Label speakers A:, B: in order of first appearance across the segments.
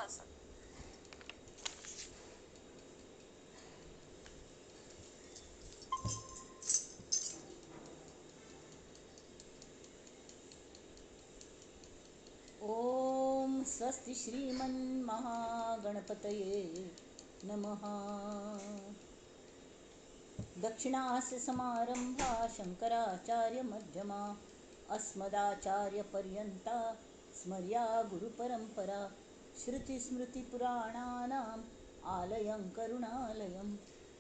A: आसा.
B: ओम स्वस्ति श्रीमन महागणपतये नमः। दक्षिणास्य समारंभा शंकराचार्य मध्यमा अस्मदाचार्य पर्यंता स्मर्या गुरुपरंपरा। श्रुतिस्मृतिपुराणानाम् आलयं करुणालयं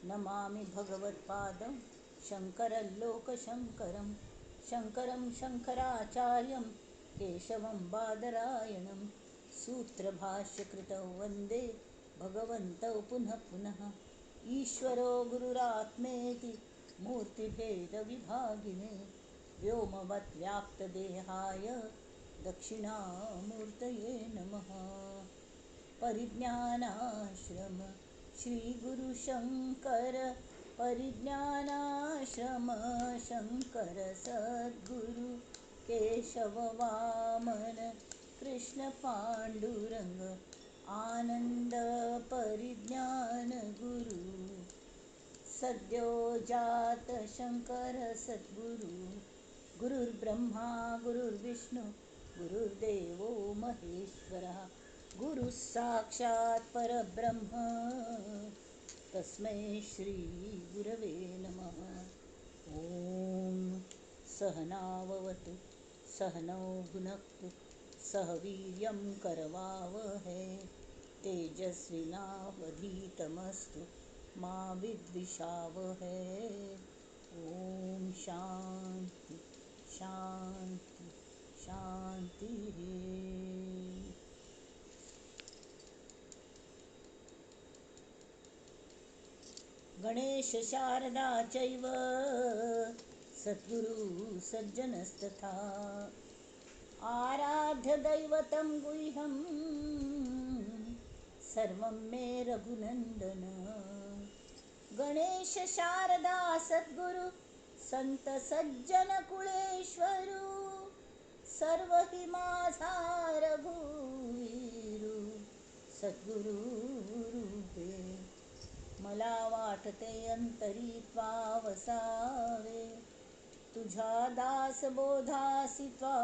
B: नमामि भगवत्पादं शंकरलोकशंकरं शंकरं शंकराचार्यं केशवं बादरायणं सूत्रभाष्यकृतौ वंदे भगवन्तौ पुनः पुनः। ईश्वरो गुरुरात्मेति मूर्तिभेदविभागिने व्योमवत् व्याप्तदेहाय दक्षिणामूर्तये नमः। परिज्ञानाश्रम श्री गुरुशंकर परिज्ञानाश्रम शंकर सद्गुरु केशव वामन कृष्ण पांडुरंग आनंद परिज्ञान गुरु। सद्यो जात शंकर सद्गुरु। गुरुर्ब्रह्मा गुरुर्विष्णु गुरुर्देवो महेश्वरः। गुरुः साक्षात् परब्रह्म तस्मै श्री गुरवे नमः। ॐ सहनाववतु सहनौ भुनक्तु सह वीर्यं करवावहै तेजस्विनावधीतमस्तु मा विद्विषावहै। ॐ शांति शांति शांति। गणेश शारदा चैव सद्गुरु सज्जनस्तथा आराध्य दैवतं गुह्यं सर्वं मे रघुनंदन। गणेश शारदा सद्गुरु संत सज्जन कुळेश्वरू सर्व हि माझा रघुवीरू सद्गुरु रूपे। मला वाटते अंतरी त्वा वसावे तुझ्या दास बोधासी त्वा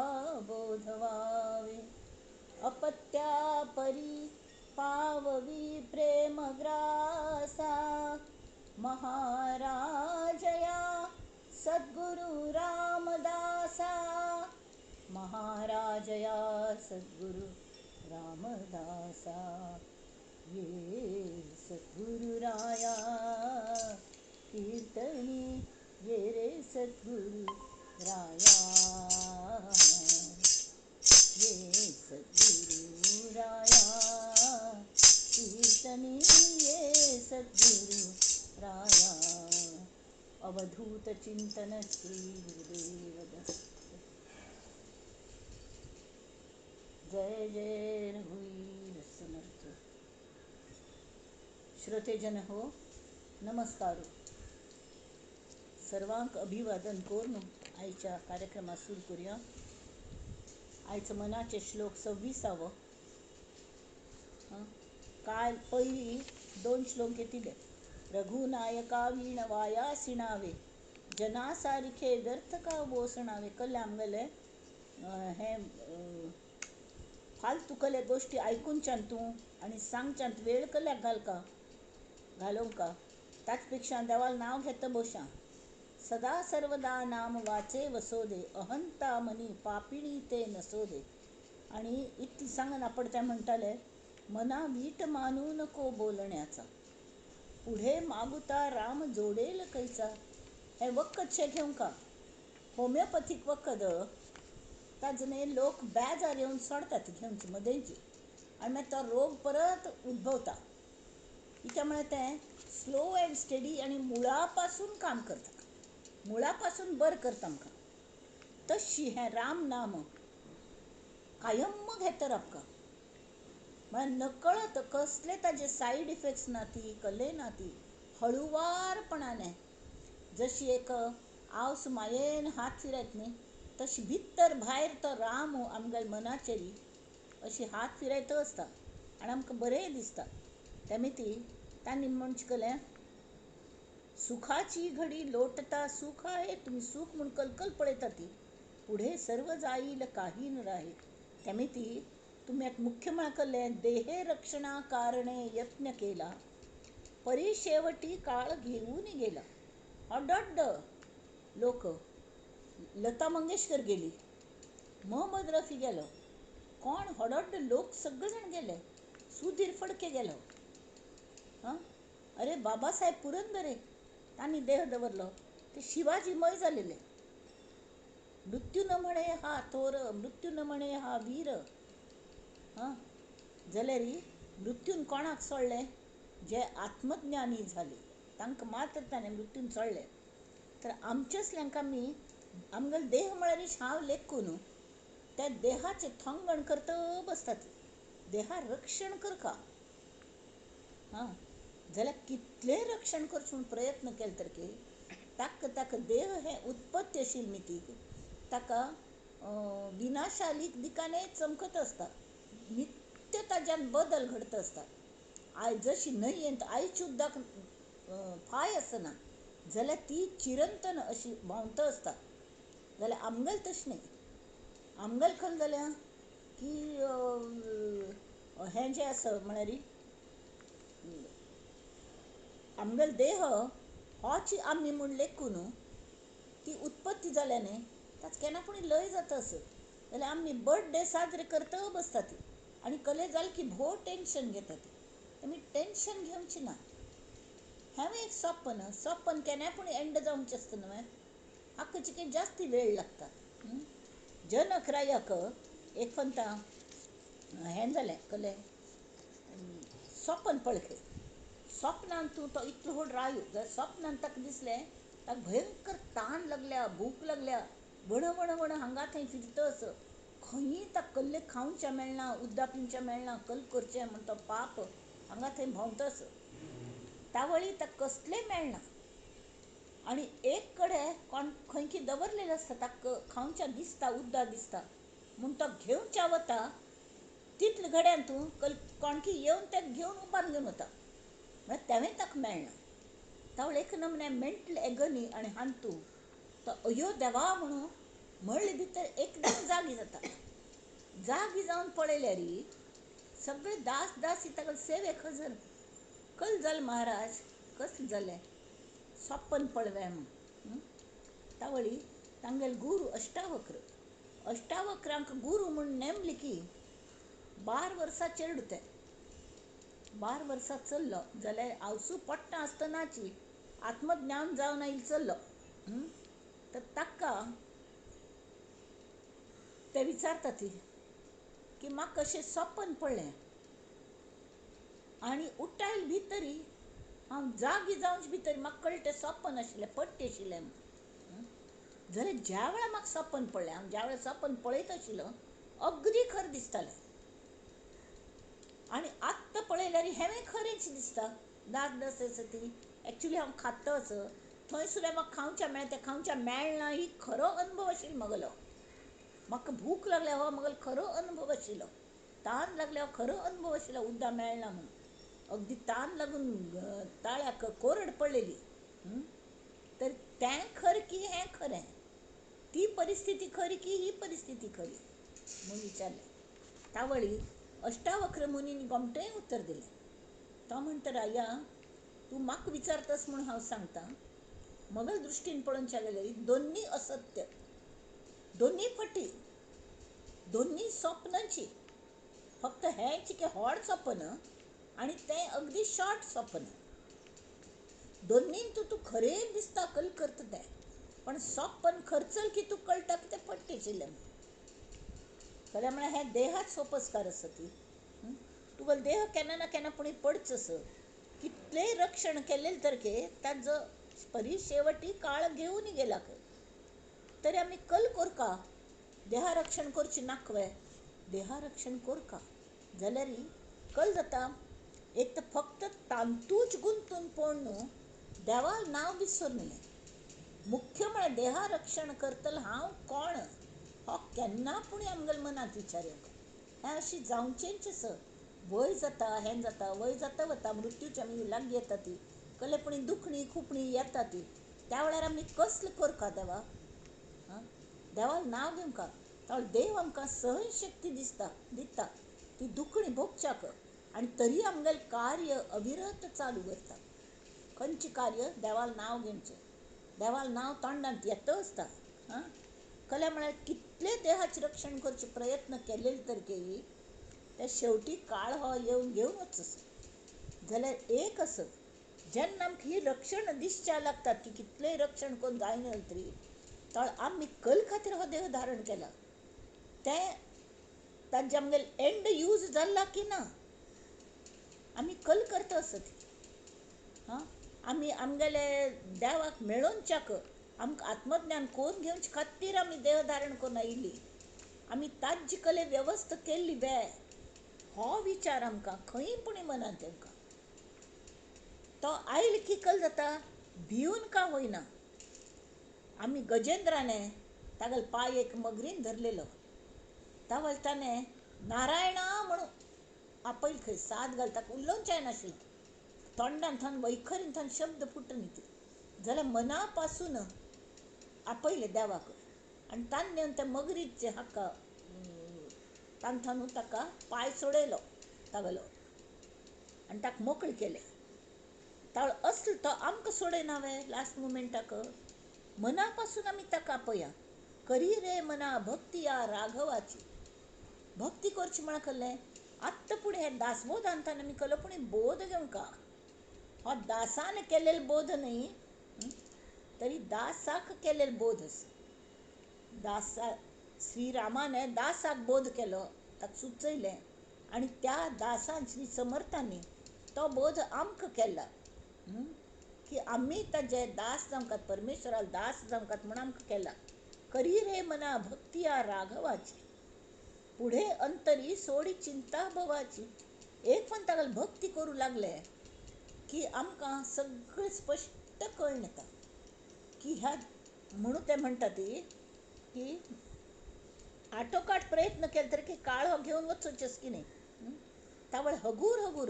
B: बोधवावे। अपत्या परी पाववी प्रेमग्रासा महाराजया सद्गुरु रामदासा। महाराजया सद्गुरु रामदासा। ये सद्गुरुराया कीर्तनी ये रे सद्गुरु राया। ये सद्गुरु राया कीर्तनी ये सद्गुरु राया। अवधूत चिंतन श्री गुरुदेव दत्त। जय जय रघुवीर समर्थ। श्रोतेजन हो नमस्कार। सर्वांक अभिवादन करून आयच्या कार्यक्रमात सुरू करूया। आयचं मनाचे श्लोक 26वो। काल पहिली दोन श्लोक घेतले। रघुनायका वीणवाया सिणावे जना सारखे व्यर्थ का बोसणावे। कल्ले आमगेले हें फालतू कले गोश्टी आयकूनच्यान तूं आनी सांगच्यान वेळ कल्याक घालका घालोवंक का ताच पेक्षा देवाल नांव घेता बोशा। सदा सर्वदा नाम वाचे वसोदे अहंता मनी पापिणी ते नसोदे। आणि इतली सांगना पडत्या म्हणटाले मना वीट मानू नको बोलण्याचा पुढे मागुता राम जोडेल कैचा। हे वखदशें घेवंक का होमिओपॅथीक वखद ताज न्ही लोक बेजार येवन सोडतात घेवचे मदेंची आनी मागीर तो रोग परत उद्भवता। कित्याक म्हळ्यार तें स्लो अँड स्टेडी आनी मुळा पासून काम करता, मुळापासून बरें करता आमकां। तशी हें राम नाम कायम घेता आमकां म्हळ्यार नकळत कसले ताजे सायड इफेक्ट्स ना ती कले ना ती हळुवारपणाने जशी एक आवस मायेन हात फिरयत न्ही तशी भितर भायर तो राम आमगेल्या मनाचेर अशी हात फिरयत आसता। आनी आमकां बरें दिसता. तेमी तांणी म्हणचें केलें, सुखाची घडी लोटता सुख आहे, तुमी सूख म्हूण कलकल पळयता ती पुढे सर्व जाईल काही न राहील. तेमी ती तुमी आतां मुख्य म्हळ्यार केलें देहे रक्षणा कारणे यत्न केला परी शेवटी काळ घेऊन गेला. हॉडॉड्ड लोक, लता मंगेशकर गेली, मोहम्मद रफी गेलो, कोण हॉडॉड्ड लोक सगळे जाण गेले, सुधीर फडके गेलो, हां अरे बाबासाहेब पुरंदरे तांणी देह दवरलो, ते शिवाजीमय जालेले. मृत्यू न म्हणे हा थोर, मृत्यू न म्हणे हा वीर. हां जाल्यार मृत्यून कोणाक सोडलें? जे आत्मज्ञानी जाले तांकां मात्र ताणें मृत्यून सोडलें. तर आमचेच लेंक आमी आमगेलो देह म्हळ्यार हांव लेखून त्या देहाचें थोंगण करत बसतात, देहा रक्षण करका. हां जाल्यार कितलें रक्षण करचें म्हूण प्रयत्न केले तर की ताका ताका देह हें उत्पत्ती आशिल्ली मितीक ताका विनाशालीक दिकाने चमकत आसता, नित्य ताज्यान बदल घडत आसता. आयज जशी न्हंयेंत आयच्या उदक फाय आसना जाल्यार ती चिरंतन अशी व्हांवत आसता. जाल्यार आमगेलें तशें न्ही, आमगेलें खरें जाल्यार की हें जें आसा म्हळ्यार आमगेलो देह होच आमी म्हूण लेखून ती उत्पत्ती जाल्या न्ही, ताचो केन्ना पूण लय जाता असो. जाल्यार आमी बर्थडे साजरे करत बसतात आनी कले जालें की भोव टेंशन घेतात. आमी टेंशन घेवचें ना. हांवें एक सपन, सपन केन्ना पूण एंड जावचें आसता न्हय, हाका चिके जास्ती वेळ लागता. जनक रायाक एक फंता हें जालें कलें सपन पळय, सपनान तूं तो इतलो व्हड रायू जाल्यार सपनान ताका दिसलें ताका भयंकर तान लागल्या, भूक लागल्या, वण वण वण हांगा थंय फिरता असो, खंयी ताका कल्ले खावचें मेळना, उदक पिवचें मेळना, कल करचें म्हूण तो पाप हांगा थंय भोंवता असो. तावळी ताका कसलें मेळना आनी एक कडेन कोण खंयकी दवरलेलें आसता ताका खावच्या दिसता, उदक दिसता म्हूण तो घेवच्या वता, तितले घड्यान तूं कल कोणकी येवन ताका घेवन उबारून घेवन वता, म्हळ्यार तेंवूय ताका मेळना. तावळ एक नमने मेंटल एगनी आनी हांतू तो अयो देवा म्हणून म्हणले भितर एकदम जागी जाता. जागी जावन पळयल्यार सगळे दास दासी ताका सेवेक हजर. कल जालें महाराज, कसलें जालें सपन पळवे म्हूण. तावळी तांगेले गुरू अष्टावक्र, अष्टावक्रांक गुरू म्हूण नेमले की 12 वर्सां चेडूं तें, 12 वर्सां चल्लो जाल्यार आवसू पडटा आसतनाची आत्मज्ञान जावन आयिल्लो चल्लो. तर ताका ते विचारता ती की म्हाका कशें सपन पडलें आनी उठायल भितरी हांव जागी जावचे भितर म्हाका कळटा सपन आशिल्लें, पट्टी आशिल्लें. जाल्यार ज्या वेळार म्हाका सपन पडलें, हांव ज्या वेळार सपन पळयत आशिल्लो अगदी खरें दिसतालें आनी आत्तां पळयल्यार हेंवूय खरेंच दिसता. दास दास आसा ती एक्चुली हांव खाता असो, थंय सुद्दां म्हाका खावच्या मेळटा, तें खावच्या मेळना ही खरो अनुभव आशिल्लो म्हगेलो. म्हाका भूक लागल्या हो म्हगेलो खरो अनुभव आशिल्लो, तान लागल्या हो खरो अनुभव आशिल्लो, उदक मेळना म्हूण अगदी तान लागून ताळ्याक कोरड पडलेली. तर तें खरें की हें खरें, ती परिस्थिती खरी की ही परिस्थिती खरी म्हूण विचारलें. तावळी अष्टावक्र मुनीन गोमटेंय उत्तर दिलें. तो म्हणटा, राया तूं म्हाका विचारतास म्हूण हांव सांगता, म्हगेल्या दृश्टीन पळोवच्या जाल्यार दोन्ही असत्य, दोन्ही फटी, दोन्ही सपनाची, फक्त हें चिके व्हड सपन आनी तें अगदी शॉर्ट सपन. दोन्ही तूं तूं खरें दिसता कल करता तें, पण सपन खर्चल की तूं कळटा की तें फटी आशिल्लें. खरें म्हळ्यार हें देहाच सोपस्कार आसा ती, तुगेलो देह केन्ना ना केन्ना पूण पडचो असो, कितलेंय रक्षण केलें तर के ताजो परी शेवटी काळ घेवन गेला खंय. तरी आमी कल कोरका देहा रक्षण करचें नाकवे, देहा रक्षण कोरका जाल्यार कल जाता. एक तर फक्त तांतूच गुंतून पळोवन न्हू देवा नांव विसरलें. मुख्य म्हळ्यार देहा रक्षण करतलो हांव कोण हो केन्ना पूण आमगेल्या मनांत विचार येवंक हें अशी जावचेंच आसा. वय जाता हें जाता वय जाता वता मृत्यूची आमी लागीं येता ती कले पुणी दुखणी खुपणी येता ती त्या वेळार आमी कसले करका देवा आं देवाक नांव घेवंका तो देव आमकां सहनशक्ती दिसता दिता ती दुखणी भोगच्याक आनी तरी आमगेलें कार्य अविरत चालू उरता. खंयचें कार्य? देवालें नांव घेवचें. देवालें नांव तोंडांत येता आसता. आं कल्या म्हळ्यार कितले देहाचें रक्षण करचे प्रयत्न केलेले तर केली ते शेवटी काळ हो येवन घेवन वचस जाल्यार एक आसा जेन्ना आमकां ही रक्षण दिसच्या लागतात की कितलेंय रक्षण करून जायना तरी तो आमी कल खातीर हो देह धारण केला तें ताजें आमगेलें एंड यूज जाला की ना आमी कल करता आसत. हां आमी आमगेले देवाक मेळोवच्याक आमकां आत्मज्ञान करून घेवचे खातीर आमी देह धारण करून आयिल्ली आमी ताजी कले वेवस्था केल्ली वे हो विचार आमकां खंय पूण मनांत आमकां तो आयल की कल जाता भिवन का होयना. आमी गजेंद्राने तागेलो पांय एक मगरीन धरलेलो तावळ ताणें नारायणा म्हणून आपयल खंय साद घालता उलोवंक जायनाशिल्लें तोंडान थंय वैखरीन थंय शब्द फुटना ती जाल्यार मना पासून आपयलें देवाक आनी ताणें त्या मगरीचे हाका तांथान ताका पांय सोडयलो तागेलो आनी ताका मोकळें केलें. तावळ असलो तो आमकां सोडयना वे लास्ट मुमेंटाक मना पासून आमी ताका आपया. करी रे मना भक्ती या राघवाची. भक्ती करची म्हळ्यार कसलें आत्तां पूण हे दासबोधांतान आमी कलो पूण बोध घेवंका. हो दासान केलेलो बोध न्हय तरी दासाक केलेलो बोध आसा. दासा श्रीरामाने दासाक बोध केलो ताका सुचयलें आनी त्या दासान श्री समर्थांनी तो बोध आमकां केला की आमी ताजे दास जावंकात परमेश्वराक दास जावंकात म्हूण आमकां केला. करी रे मना भक्ती या राघवाची पुढे अंतरी सोडी चिंता भवाची. एक पण तागेली भक्ती करूं लागले की आमकां सगळें स्पश्ट कळून येता की ह्या म्हणून ते म्हणटा ती की आटोकाट प्रयत्न केले तरी की काळ हो घेवन वचोचेच की न्ही. तावळ हगूर हगूर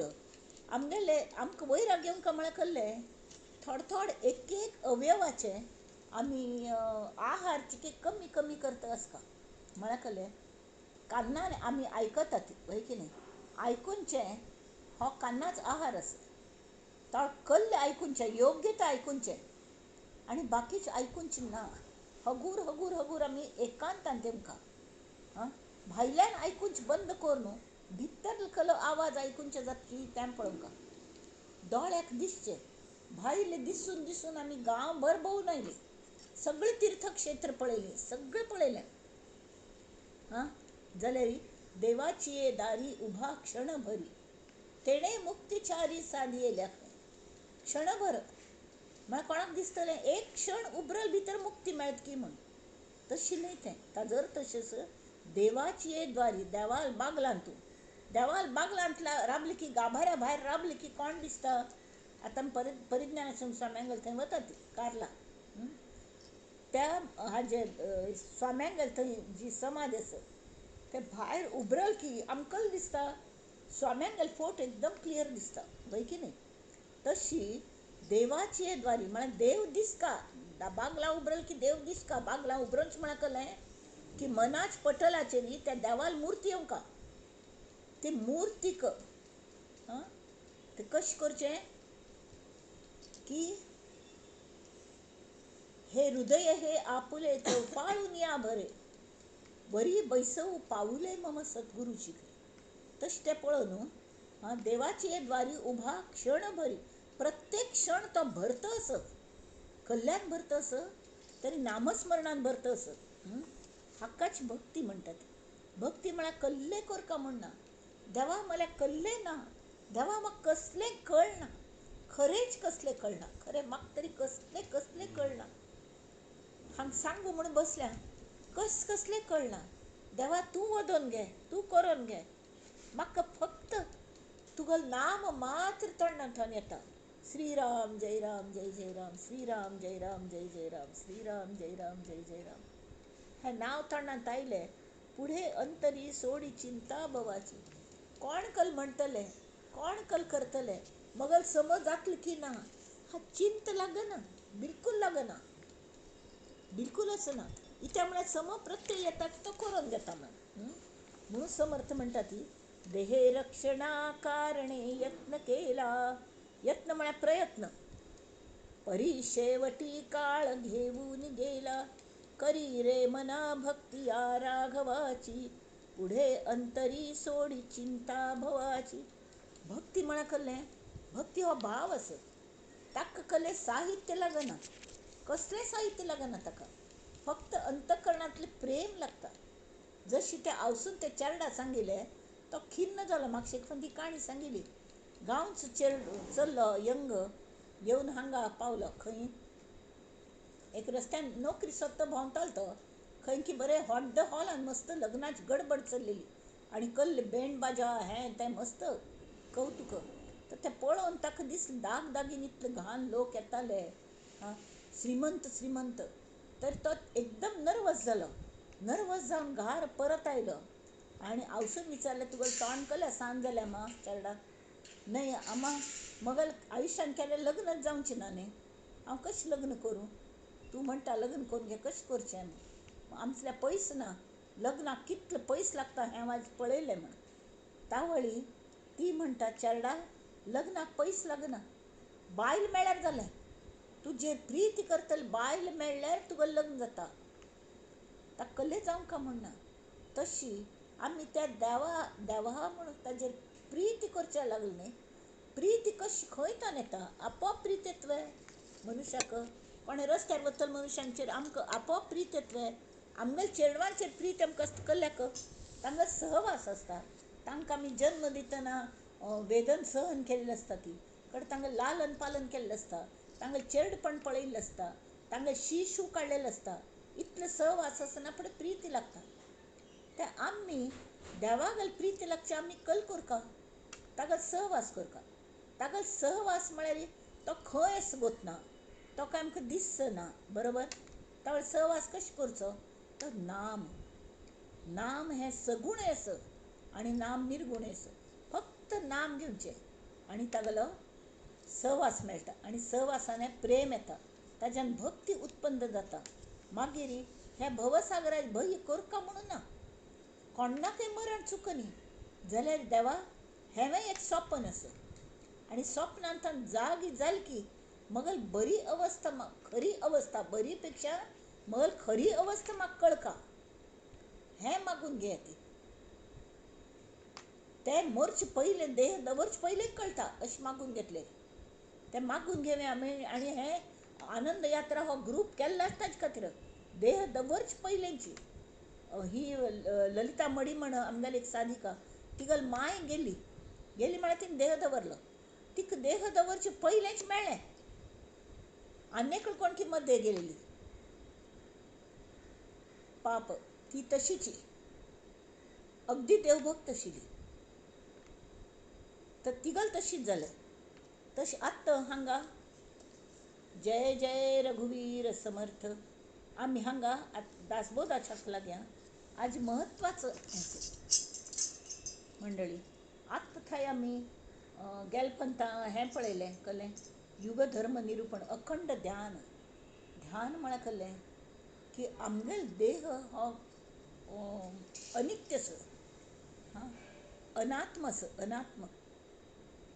B: आमगेले आमकां वैराग घेवंक म्हळ्यार कसलें थोडे थोडे एक एक अवयवाचे आमी आहार चिके कमी कमी करता आसता. म्हळ्यार कसलें कान्नान आमी आयकतात हय की न्ही आयकुचें हो कान्नाच आहार आसा. तो कल्ले आयकुचें योग्य तें आयकुचें आनी बाकीचें आयकुचें ना. हगूर हगूर हगूर आमी एकांतान तेमकां आं भायल्यान आयकुचें बंद करून भितर कलो आवाज आयकुचें जाता की तें पळोवंक दोळ्याक दिसचें भायलें दिसून दिसून आमी गांवभर भोंवून आयली सगळीं तीर्थक्षेत्र पळयलीं सगळें पळयलें. आं जाल्यार देवाची ये दारी उभा क्षणभरी तेणे मुक्तीचारी साधियेल्या. क्षणभर म्हळ्यार कोणाक दिसतलें एक क्षण उबरल भितर मुक्ती मेळत की म्हूण तशी न्हय तें. ताजो अर्थ तशेंच देवाची ये द्वारी देवाल बागलान तूं देवाल बागलांत राबली की गाभाऱ्या भायर राबली की कोण दिसता. आतां परिज्ञानाश्रम स्वाम्यांगेल थंय वतात कार्ला त्या हाजे स्वाम्यांगेल थंय जी समाध आसा ते भायर उबरल की आमकां दिसता स्वाम्यांगेल फोटो एकदम क्लियर दिसता हय की न्ही. तशी देवाची द्वारी म्हळ्यार देव दिसका बागला उबरल की देव दिसका. बागला उबरच म्हळ्यार कसलें की मनाच पटलाचेर त्या देवाल मूर्ती येवंका ती मूर्तीक ते कशें करचें की हे हृदय हे आपुले चौपाळून या भरे बरी बैसव पावले मम सद्गुरूची. तशें तें पळोवन न्हू आं देवाची द्वारी उभा क्षण भरी प्रत्येक क्षण तो भरता असो कल्याण भरता असो तरी नामस्मरणान भरता असो. हाकाच भक्ती म्हणटात. भक्ती म्हळ्यार कल्ले करका म्हूण ना देवा म्हळ्यार कल्ले ना देवा म्हाका कसलें कळना खरेंच कसलें कळना खरें म्हाका तरी कसलें कसलें कळना हांगा सांगू म्हूण बसल्या कस कसलें कळना देवा तूं वदोवन घे तूं करोन घे म्हाका फक्त तुगेलें नाम मात्र तोंडांतल्यान येता. श्रीराम जय राम जय जय राम श्रीराम जय राम जय जय राम श्रीराम जय राम जय जय राम हें नांव तोंडांत आयलें पुढे अंतरी सोडी चिंता भवाची. कोण कल म्हणटले, कोण कल करतले, मगल समज जातली की ना, हा चिंत लागना, बिलकुल लागना, बिलकुलच ना. इत्या म्हळ्यार सम प्रत्यय येता तो करून घेता म्हण. म्हणून समर्थ म्हणटा ती देहे रक्षणा कारणे यत्न केला. यत्न म्हळ्यार प्रयत्न. परी शेवटी काळ घेऊन गेला. करी रे मना भक्ती या राघवाची, पुढे अंतरी सोडी चिंता भवाची. भक्ती म्हळ्यार कसलें? भक्ती हो भाव आसत. ताका कसलें साहित्य लागना, कसलें साहित्य लागना ताका, फक्त अंतकरणांतलें प्रेम लागता. जशी ते आवसून ते चेरडा सांगिल्लें तो खिन्न जालो. म्हाका एक ती काणी सांगिल्ली. गांवच चल्लो यंग येवन हांगा पावलो. खंय एक रस्त्यान नोकरी सोदता भोंवतालो तो. खंय की बरें व्हड हॉलान मस्त लग्नाची गडबड चल्लेली आनी कल्ले बँड बाजा हें तें मस्त कवतूक. तर तें पळोवन ताका दिसलें दाग दागीन इतले घाण लोक येताले, आं, श्रीमंत श्रीमंत. तर तो एकदम नर्वस जालो. नर्वस जावन घार परत आयलो आनी आवसून विचारलें, तुगेलें तोंड कसलें सांज जालें आमा चेरडा? न्हय आमा, मगल आयुश्यान केन्ना लग्नच जावचें ना न्ही, हांव कशें लग्न करूं? तूं म्हणटा लग्न करून घे, कशें करचें? आमचें पयस ना, लग्नाक कितले पयस लागता हें हांवें आयज पळयलें म्हण. तावळी ती म्हणटा, चेरडा लग्नाक पयस लागना, बायल मेळ्ळ्यार जालें. तुजेर प्रीती करतले बायल मेळ्ळ्यार तुगेलें लग्न जाता. ताका कसलें जावंक काय म्हण ना. तशी आमी त्या देवा देवा म्हणून ताजेर प्रीती करच्या लागली न्ही. प्रीती कशी खंय तान येता? आपोआप प्रीत येतवे मनुष्याक. कोणें रस्त्यार वतले मनुष्यांचेर आमकां आपोआप प्रीत येतवे. आमगेल्या चेडवांचेर प्रीत आमकां आसता कसल्याक? तांकां सहवास आसता. तांकां आमी जन्म दितना वेदन सहन केल्लें आसता ती कडेन, तांकां लालन पालन केल्लें आसता, तांकां चेडपण पळयल्लें आसता, तांकां शिशू काडलेलें आसता. इतलें सहवास आसतना फुडें प्रीती लागता. ते आमी देवागेल प्रीती लागची आमी कल करका, ताका सहवास करका. ताका सहवास म्हळ्यार तो खंय आसा वतना तो काय आमकां दिसना, बरोबर? ताका सहवास कशें करचो? तो नाम. नाम हें सगूण आसा आनी नाम निर्गूण आसा. फक्त नाम घेवचें आनी तागेलो सहवास मेळटा आनी सहवासान प्रेम येता, ताज्यान भक्ती उत्पन्न जाता. मागीर हे भवसागराक भंय करका म्हणून ना, कोणाकय मरण चुकनी जाल्यार देवा हेंवूय एक सपन आसा आनी सपनांतल्यान जागी जाल की मगल बरी अवस्था, खरी अवस्था, बरी पेक्षा मगल खरी अवस्था म्हाका कळका, हें मागून घे. ती तें मरचे पयलें, देह दवरचे पयलें कळटा अशें मागून घेतलें. तें मागून घेवया आमी. आनी हें आनंद यात्रा हो ग्रूप केल्लो आसता ताजे खातीर, देह दवरचे पयलेंची. ही ललिता मडी म्हण आमगेली एक साधिका, तिगेली मांय गेली, गेली म्हळ्यार तिणें देह दवरलो. तिका देह दवरचे पयलेंच मेळ्ळें. आनी कोण की मदें गेलेली पाप, ती तशीची अगदी देवभक्त आशिल्ली. तर तिगल तशीच जालें. तशें आत्तां हांगा जय जय रघुवीर समर्थ. आमी हांगा दासबोधाच्या लागया आज म्हत्वाचो मंडळी. आत्तां थंय आमी गेलपंता हें पळयलें कसलें? युगधर्म निरूपण, अखंड ध्यान. ध्यान म्हळ्यार कसलें की आमगेलो देह हो अनित्य आसा, हां, अनात्म आसा. अनात्म,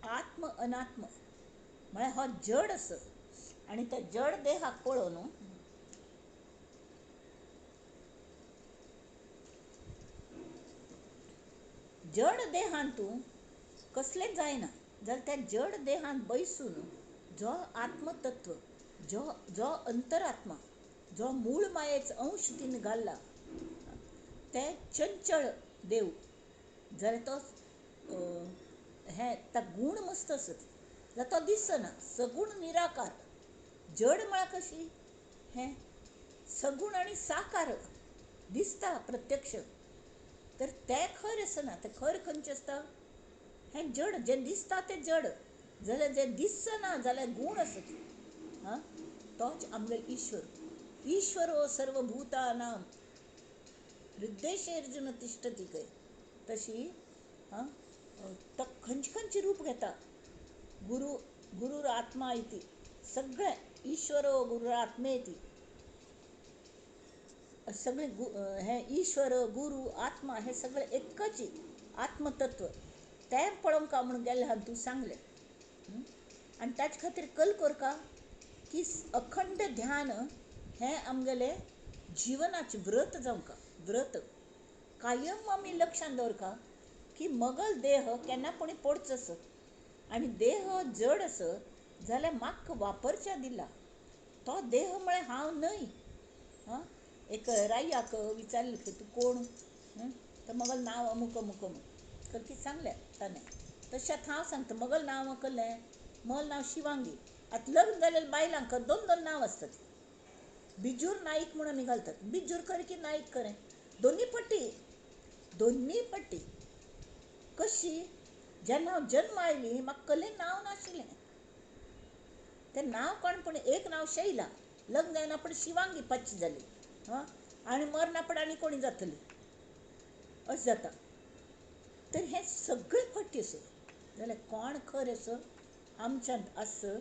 B: आत्म अनात्म म्हळ्यार हो जड आसा आनी त्या जड देहाक पळोवन जड देहान तूं कसलेंच जायना जाल्यार त्या जड देहान बैसून जो आत्मतत्व, जो जो अंतरात्मा, जो मूळ मायेचो अंश तिणें घाल्ला ते चंचळ देव जाल्यार तो हें ता गूण मस्त आसत जाल्यार तो दिसना. सगूण निराकार. जड म्हळ्यार कशी हें सगूण आनी साकार दिसता प्रत्यक्ष, तर तें खरें आसना. तें खरें खंयचें आसता? हें जड जें दिसता तें जड, जाल्यार जें दिसना जाल्यार गूण आसत, हां, तोच आमगेलो ईश्वर. ईश्वरो सर्वभूतानां हृदयेश अर्जुन तिष्ठति खंय. तशी हां तो खंयचे खंयचे रूप घेता. गुरू गुरूर आत्मा इति, सगळें ईश्वरो गुरूर आत्मेति, सगळें हें ईश्वर गुरू आत्मा हें सगळें एकच आत्मतत्व तें पळोवंक म्हूण गेल्लें आहा तूं सांगलें. आनी ताचे खातीर कल कोरका की अखंड ध्यान हें आमगेलें जिवनाचें व्रत जावंक. व्रत कायम आमी लक्षांत दवरका की मगल देह केन्ना पुणी पडचो आसा आनी देह जड आसा जाल्यार म्हाका वापरच्या दिला तो देह म्हळ्यार हांव न्हय. आं, एक रायाक विचारलें की तूं कोण, तर मगल नांव अमूक अमूक अमूक करकी सांगलें ताणें. तशें हांव सांगता मगल नांव कसलें, मगल नांव शिवांगी. आतां लग्न जाल्ल्या बायलांक दोन दोन नांव आसतात. बिजूर नाईक म्हूण आमी घालतात. बिजूर खरें की नाईक खरें, दोन्ही पट्टी, दोन्ही पट्टी. कशी जेन्ना हांव जन्म आयली म्हाका कसलें नांव नाशिल्लें. तें नांव कोण पूण एक नांव शैला, लग्न जायना पूण शिवांगी पाचशी जाली. हां, आनी मरना पण आनी कोणी जातली अशें जाता. तर हें सगळें फटी आसा. जाल्यार कोण खरें आसा आमच्यांत आसा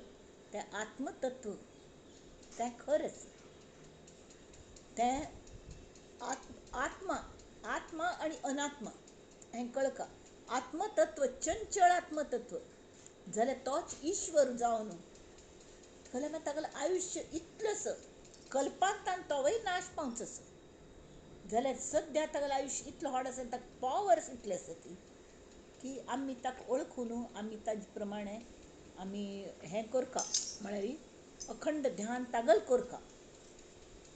B: तें आत्मतत्व, तें खरें आसा. तें आत्मा, आत्मा आनी अनात्मा हें कळका. आत्मतत्व चंचळ आत्मतत्व जाल्यार तोच ईश्वर जावन जाल्यार मागीर तागेलें आयुश्य इतलें आसा कल्पांतान तोवूय नाश पावचो आसा. जाल्यार सद्या तागेलें आयुश्य इतलें व्हड आसा, ताका पॉवर्स इतले आसा ती की आमी ताका वळखून आमी ताजे प्रमाणे आमी हें करका, म्हळ्यार अखंड ध्यान तागल करका,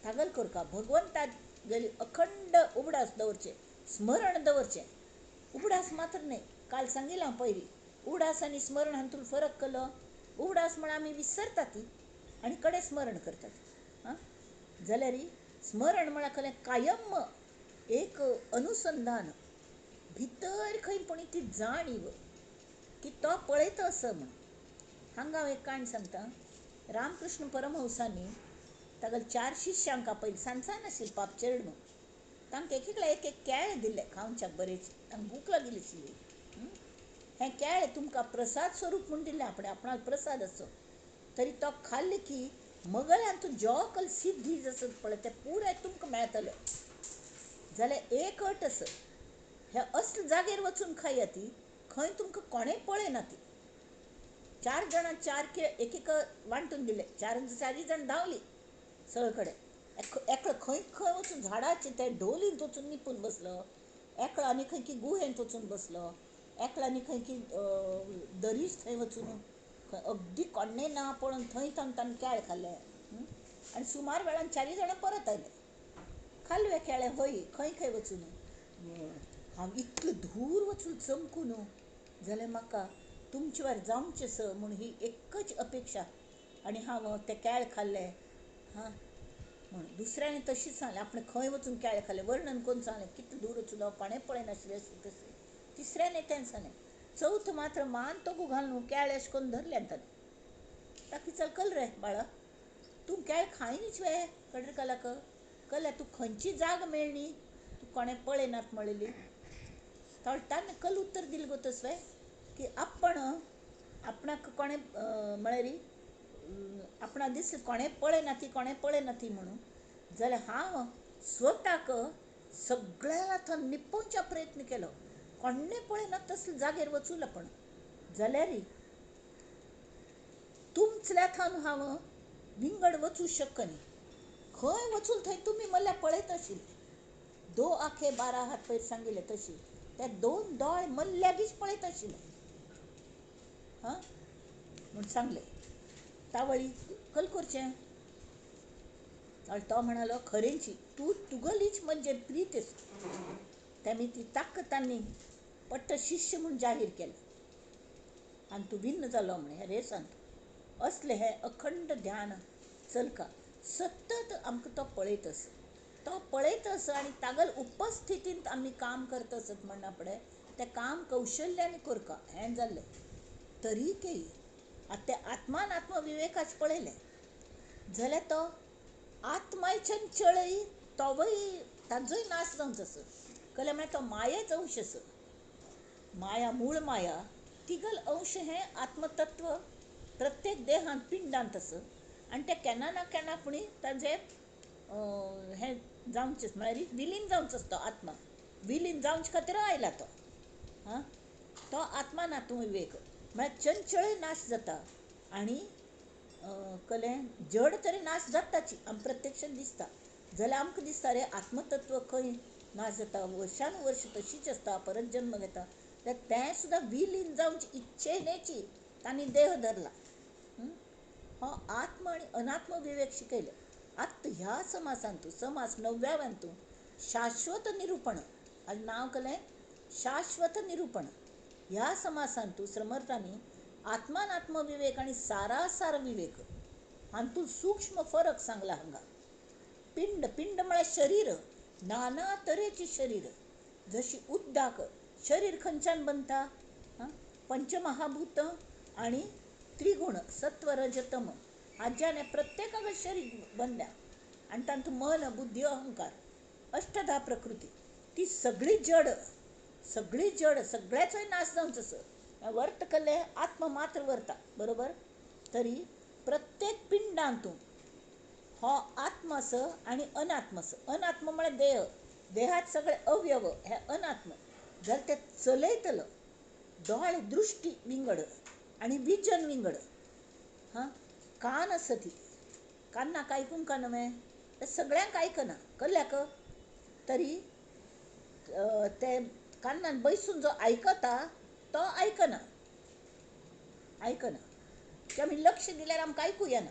B: तागल करका. भगवंतागेली अखंड उगडास दवरचें, स्मरण दवरचें. उगडास मात्र न्हय, काल सांगिल्लें हांव पयलीं, उगडास आनी स्मरण हातूंत फरक केलो. उगडास म्हळ्यार आमी विसरतात ती आनी कडेन स्मरण करतात. आं, जाल्यार स्मरण म्हळ्यार कसलें कायम एक अनुसंधान, भितर खंय पूण ती जाणीव की तो पळयता आसा म्हूण. हांगा हांव एक काणी सांगता. रामकृष्ण परमहंसांनी तागेल्या चार शिष्यांक आपयलें. सान सान आशिल्लें पाप चेडूं. तांकां एक एकल्या एक एक केळें दिल्लें खावच्याक बरें, तांकां भूक लागिल्ली आशिल्ली. हें केळें तुमकां प्रसाद स्वरूप म्हूण दिल्लें, आपणें आपणाक प्रसाद आसो तरी तो खाल्लें की मगल्यान जो कल सिद्धी आसत पळय तें पुराय तुमकां मेळटलें. जाल्यार एक अट आसा, हे असले जागेर वचून खाया ती खंय तुमकां कोणें पळयना ती. चार जाणां चार केळ एक एक वांटून दिले, चार चारी जाण धांवली सगळे कडेन. एकलो खंय खंय वचून झाडाचे ते ढोलींत वचून निपून बसलो, एकलो आनी खंय की गुहेंत वचून बसलो, एकलो आनी खंय की दरीज थंय वचून खंय अगदी कोणें ना पळोवन थंय तांकां केळ खाल्लें. आनी सुमार वेळान चारी जाणां परत आयले, खाल्ले केळें हय खंय खंय वचून. हांव इतलो धूर वचून चमकून जाल्यार म्हाका तुमचे वार जावचें सर म्हूण ही एकच अपेक्षा आनी हांव तें केळ खाल्लें. हां, म्हूण दुसऱ्यान तशीच सांगलें, आपणें खंय वचून केळें खाल्लें वर्णन करून सांगलें, कितलें दूर वचून हांव कोणें पळयनाशिल्लें अशें तशें. तिसऱ्यान तें सांगलें. चवथ मात्र मान तोगू घालून केळें अशें करून धरलें ताणें. ताका विचारलें, कल रे बाळा तूं केळ खायनीच वे कडरे कलाक कल्या तूं खंयची जाग मेळ्ळी तूं कोणें पळयनात म्हणलेली. ताणें कल उत्तर दिलें गो तसवें की आपण आपणाक कोणें म्हळ्यार आपणाक दिसलें कोणें पळयना ती, कोणें पळयना ती म्हणून, जाल्यार हांव स्वताक सगळ्या थंय निपोवच्या प्रयत्न केलो, कोणें पळयना तसले जागेर वचून आपण, जाल्यार तुमच्या थंय हांव विंगड वचूं शकनी, खंय वचून थंय तुमी मल्या पळयत आशिल्ले. दो आखे 12 हात पयर सांगिल्ले तशी ते दोन दोळे मल्ल्यागीच पळयत आशिल्ले. हां म्हूण सांगलें. तावळी कल करचें. तो म्हणालो, खरेंची तूं तुगलीच म्हणजे प्रीत आसा. तेमी ती ताकद तांणी पट्ट शिष्य म्हूण जाहीर केलें आनी तूं भिन्न जालो म्हण हे रेसांत. असलें हें अखंड ध्यान चलका, सतत आमकां तो पळयत आसा, तो पळयत आसा आनी तागल उपस्थितींत आमी काम करत आसत म्हणना फुडें तें काम कौशल्यान करका हें जाल्लें. तरी केई आतां तें आत्मान आत्मविवेकाच पळयलें जाल्यार तो आत्माय चंचळय तोवय ताजोय नाश जावचो आसा. कळ्ळें म्हळ्यार तो मायेच अंश आसा. माया मूळ माया तिगल अंश हें आत्मतत्व प्रत्येक देहांत पिंडांत आसा आनी तें केन्ना ना केन्ना पुणी ताजें हें जावचें म्हळ्यार विलीन जावचो आसता आत्मा विलीन जावचे खातीर आयला तो. आं, तो आत्मा नात्मविवेक म्हळ्यार चंचळय नाश जाता आनी कलें जड तरी नाश जाताची आमकां प्रत्यक्ष दिसता. जाल्यार आमकां दिसता रे आत्मतत्व खंय नाश जाता, वर्सान वर्स तशीच आसता, परत जन्म घेता. तें सुद्दां विलीन जावचे इच्छेनेची तांणी देह धरला. हो आत्म आनी अनात्म विवेक शिकयले. आत्त ह्या समासांतू समास 9व्यांतू शाश्वत निरूपण, हाजें नांव केलें शाश्वत निरूपण. ह्या समासांतू समर्थांनी आत्मानात्मविवेक आनी सारासार विवेक हातूंत सूक्ष्म फरक सांगला हांगा. पिंड, पिंड म्हळ्यार शरीर, नाना तरेची शरीर, जशी उद्दाक शरीर खंयच्यान बनता, पंचमहाभूत आनी त्रिगुण सत्व रज तम हाज्यान प्रत्येकाक शरीर बनल्या आनी तातूंत मन बुद्धी अहंकार अष्टधा प्रकृती ती सगळी जड, सगळी जड, सगळ्याचोय नाश जावचो आसा. वर्त केल्लें आत्मा मात्र वरता, बरोबर. तरी प्रत्येक पिंडांतू हो आत्मा आसा आनी अनात्म आसा. अनात्म म्हळ्यार देह, देहात सगळे अवयव हे अनात्म. जाल्यार ते चलयतलो दोळे दृश्टी विंगड आनी विजन विंगड. हां, कान आसा ती कान्नाक आयकूंक न्हय, ते सगळ्यांक आयकना कल्ल्याक. तरी ते कान्नान बैसून जो आयकता तो आयकना, आयकना. ते आमी लक्ष दिल्यार आमकां आयकूं येना.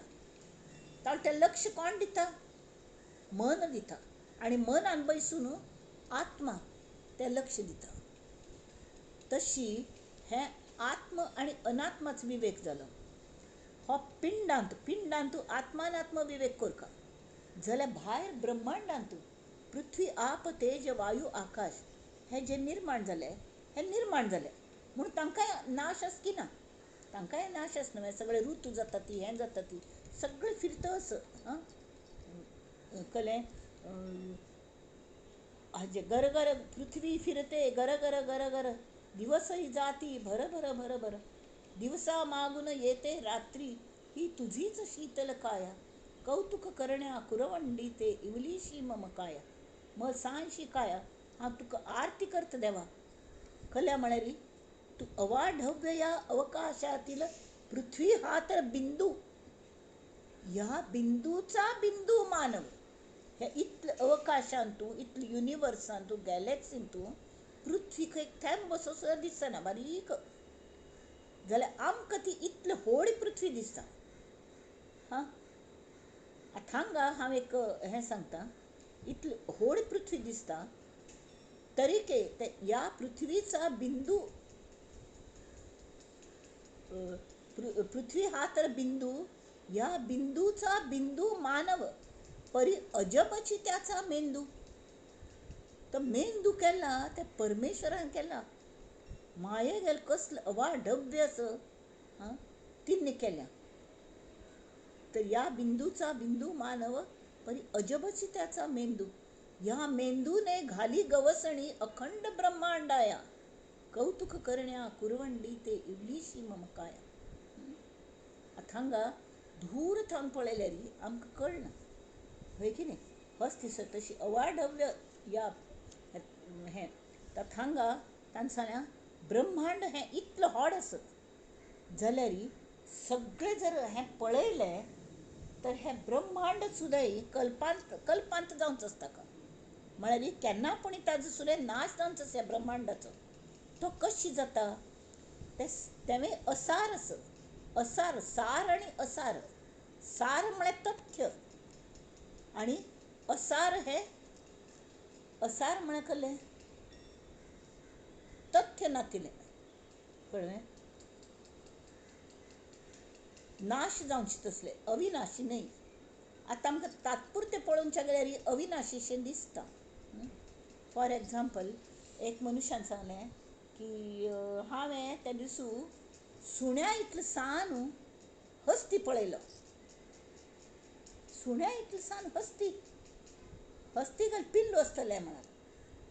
B: तर तें लक्ष कोण दिता? मन दिता. आनी मनान बैसून आत्मा तें लक्ष दिता. तशी हें आत्म आनी अनात्माचो विवेक जालो. हो पिंडांत, पिंडांत आत्मानात्म विवेक करका. जाल्यार भायर ब्रह्मांडांत पृथ्वी आप तेज वायू आकाश हे जे निर्माण जाले, हे निर्माण जाले म्हूण तांकांय नाश आस की ना, तांकांय नाश आसना. मागीर सगळे ऋतू जाता ती, हें जाता ती, सगळें फिरता आस. आं, कळ्ळें? हाजे गरगर पृथ्वी फिरते गरगर गरगर दिवसही जाती भर भर भर भर दिवसा मागून येते रात्री ही तुझीच शीतल काया कौतुक करण्या कुरवंडी ते इवलीशी मम काया म सांशी काया. हांव तुका आरती करता देवा. कल्या म्हळ्यार तूं अवाढव्य या अवकाशातील पृथ्वी हा तर बिंदू, ह्या बिंदूचा बिंदू मानव. हे इतले अवकाशांत तूं, इतले युनिवर्सांत तूं, गॅलेक्सीन तूं पृथ्वीक एक थेंब असो सुद्दां दिसना बारीक. जाल्यार आमकां ती इतली व्हड पृथ्वी दिसता. हां, आतां हांगा हांव एक हें सांगता, इतली व्हड पृथ्वी दिसता तरीके ते ह्या पृथ्वीचा बिंदू, पृथ्वी हा तर बिंदू, ह्या बिंदूचा बिंदू मानव परी अजबची त्याचा मेंदू. तो मेंदू केला ते परमेश्वरान केला. माये गेल कसलं अवाढव्य असं हां तिन्ही केल्या. तर या बिंदूचा बिंदू मानव परी अजबची त्याचा मेंदू, ह्या मेंदूने घाली गवसणी अखंड ब्रह्मांडाया कौतुक करण्या कुरवंडी ते इवलीशी मम काया. आतां हांगा धूर थावन पळयल्यार आमकां कळना, हय की न्ही? हस दिसत तशी अवाढव्य या हें. हांगा तांणी सांगलें ब्रह्मांड हें इतलें व्हड आसा जाल्यार सगळें जर हें पळयलें तर हें ब्रह्मांड सुद्दां कल्पांत कल्पांत जावचो आसता का, म्हळ्यार केन्ना पूण ताजो सुद्दां नाश जावचो आसा ह्या ब्रह्मांडाचो. तो कशी जाता? तें असार आसा. असार, सार आनी असार. सार म्हळ्यार तथ्य आनी असार हें, असार म्हळ्यार कसलें? तथ्य नातिलें, कळ्ळें? नाश जावचें तसलें, अविनाशी न्हय. आतां आमकां तात्पुरतें पळोवच्या गेल्यार अविनाशीशें दिसता. फॉर एग्जाम्पल, एक मनुशान सांगलें की हांवें त्या दिसू सुण्या इतलें सान हस्ती पळयलो. सुण्या इतलें सान हस्ती, हस्ती घाल पिल्लू आसतलें म्हणाल.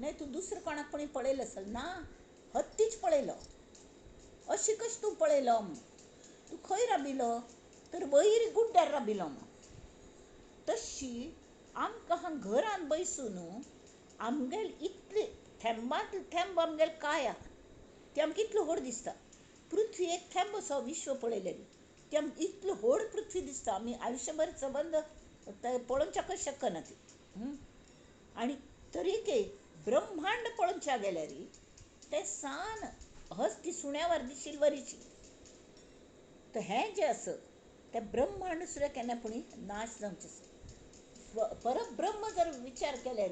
B: न्हय तूं दुसरें कोणाक कोणी पळयलें आसल ना, हत्तीच पळयलो. अशी कशी तूं पळयलो? तूं खंय राबिलो? तर वयर गुड्ड्यार राबिलो. तशी आमकां हांगा घरान बैसून आमगेल इतले थेंबांत थेंब आमगेल काया ती आमकां इतलो व्हड दिसता. पृथ्वी एक थेंब असो विश्व पळयलेली ती आमकां इतलो व्हड पृथ्वी दिसता. आमी आयुश्यभर सबंद पळोवच्याकच शकना ती. आनी तरीकय ब्रह्मांड पळोवच्या गेल्यार तें सान हस्ती सुण्या दिशील वरीची. तर हें जें आसा तें ब्रह्मांड सुद्दां केन्ना पुणी नाश जावचें आसा. परब्रह्म जर विचार केल्यार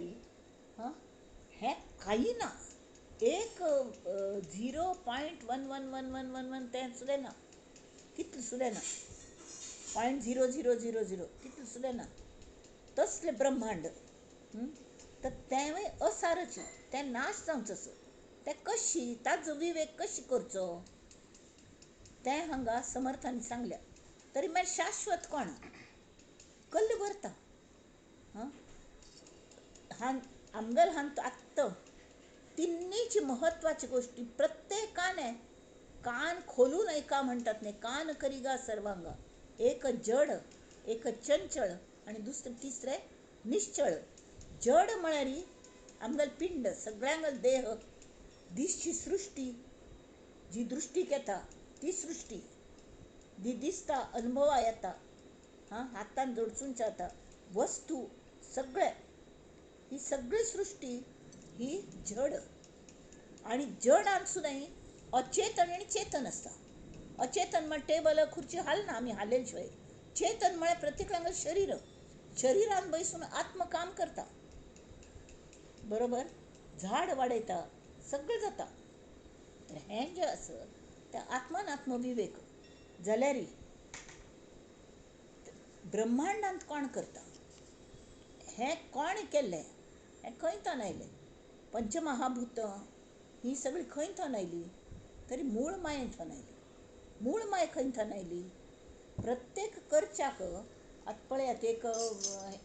B: हें कांय ना, एक 0.1111111 तें सुद्दां ना, तितलें सुद्दां ना, 0.0000 तितलें सुद्दां ना. तसलें ब्रह्मांड तर तेंवूय असारचें, तें नाश जावचें आसा. तें कशी ताजो विवेक कशी करचो तें हांगा समर्थांनी सांगल्या. तरी मागीर शाश्वत कोण कल्ल भरता. आमगेल हांत आत्त तिन्नीची म्हत्वाची गोश्टी प्रत्येकाने कान खोलून ऐका म्हणटात न्ही, कान करिगा सर्वांगा. एक जड, एक चंचळ आनी दुसरें तिसरें निश्चळ. जड म्हळ्यार आमगेल पिंड, सगळ्यांगेल देह, दिसची सृश्टी जी दृश्टीक येता ती सृश्टी जी दिसता, अनुभवा येता, हां हातान जोडसून जाता वस्तू सगळे, ही सगळी सृश्टी ही जड. आनी जडान सुद्दां अचेतन आनी चेतन आसता. अचेतन म्हळ्यार टेबल खुर्ची हालना, आमी हालयले शिवाय. चेतन म्हळ्यार प्रत्येकांगेलें शरीर, शरीरान बैसून आत्म काम करता, बरोबर, झाड वाडयता, सगळें जाता. तर हें जें आसा तें आत्मान आत्मविवेक जाल्यार ब्रह्मांडांत कोण करता, हें कोण केल्लें, हें खंय थावन आयलें? पंचमहाभूत ही सगळीं खंय थावन आयली? तरी मूळ माये थावन आयली. मूळ माय खंय थावन आयली? प्रत्येक करच्याक आतां पळयात एक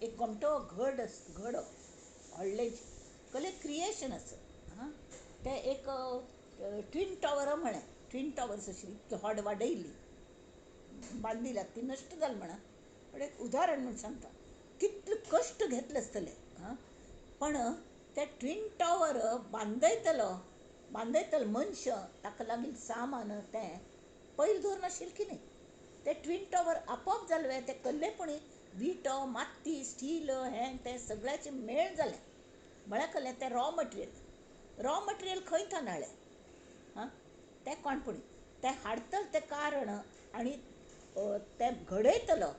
B: एक गोमटो घड घडो व्हडलें कसलें क्रिएशन आसा. हां तें एक ट्विन टॉवर म्हळें, ट्विन टॉवर्स अशी इतकी व्हड वाडयली बांदिल्या, ती नश्ट जाली म्हणा, पण एक उदाहरण म्हूण सांगता कितले कश्ट घेतले आसतले. हां पण ते ट्विन टॉवर बांदयतलो बांदयतलो मनशां ताका लागीं सामान तें पयलीं दवरून आशिल्लें की न्ही. ते ट्विन टॉवर आपोआप जालें, तें कल्लेपणी विटो, माती, स्टील हें तें सगळ्याचें मेळ जालें. म्हळ्यार कसलें तें रॉ मटेरियल. रॉ मटेरियल खंय थावन हाडलें? हां तें कोणपणी तें हाडटलें तें कारण आनी तें घडयतलो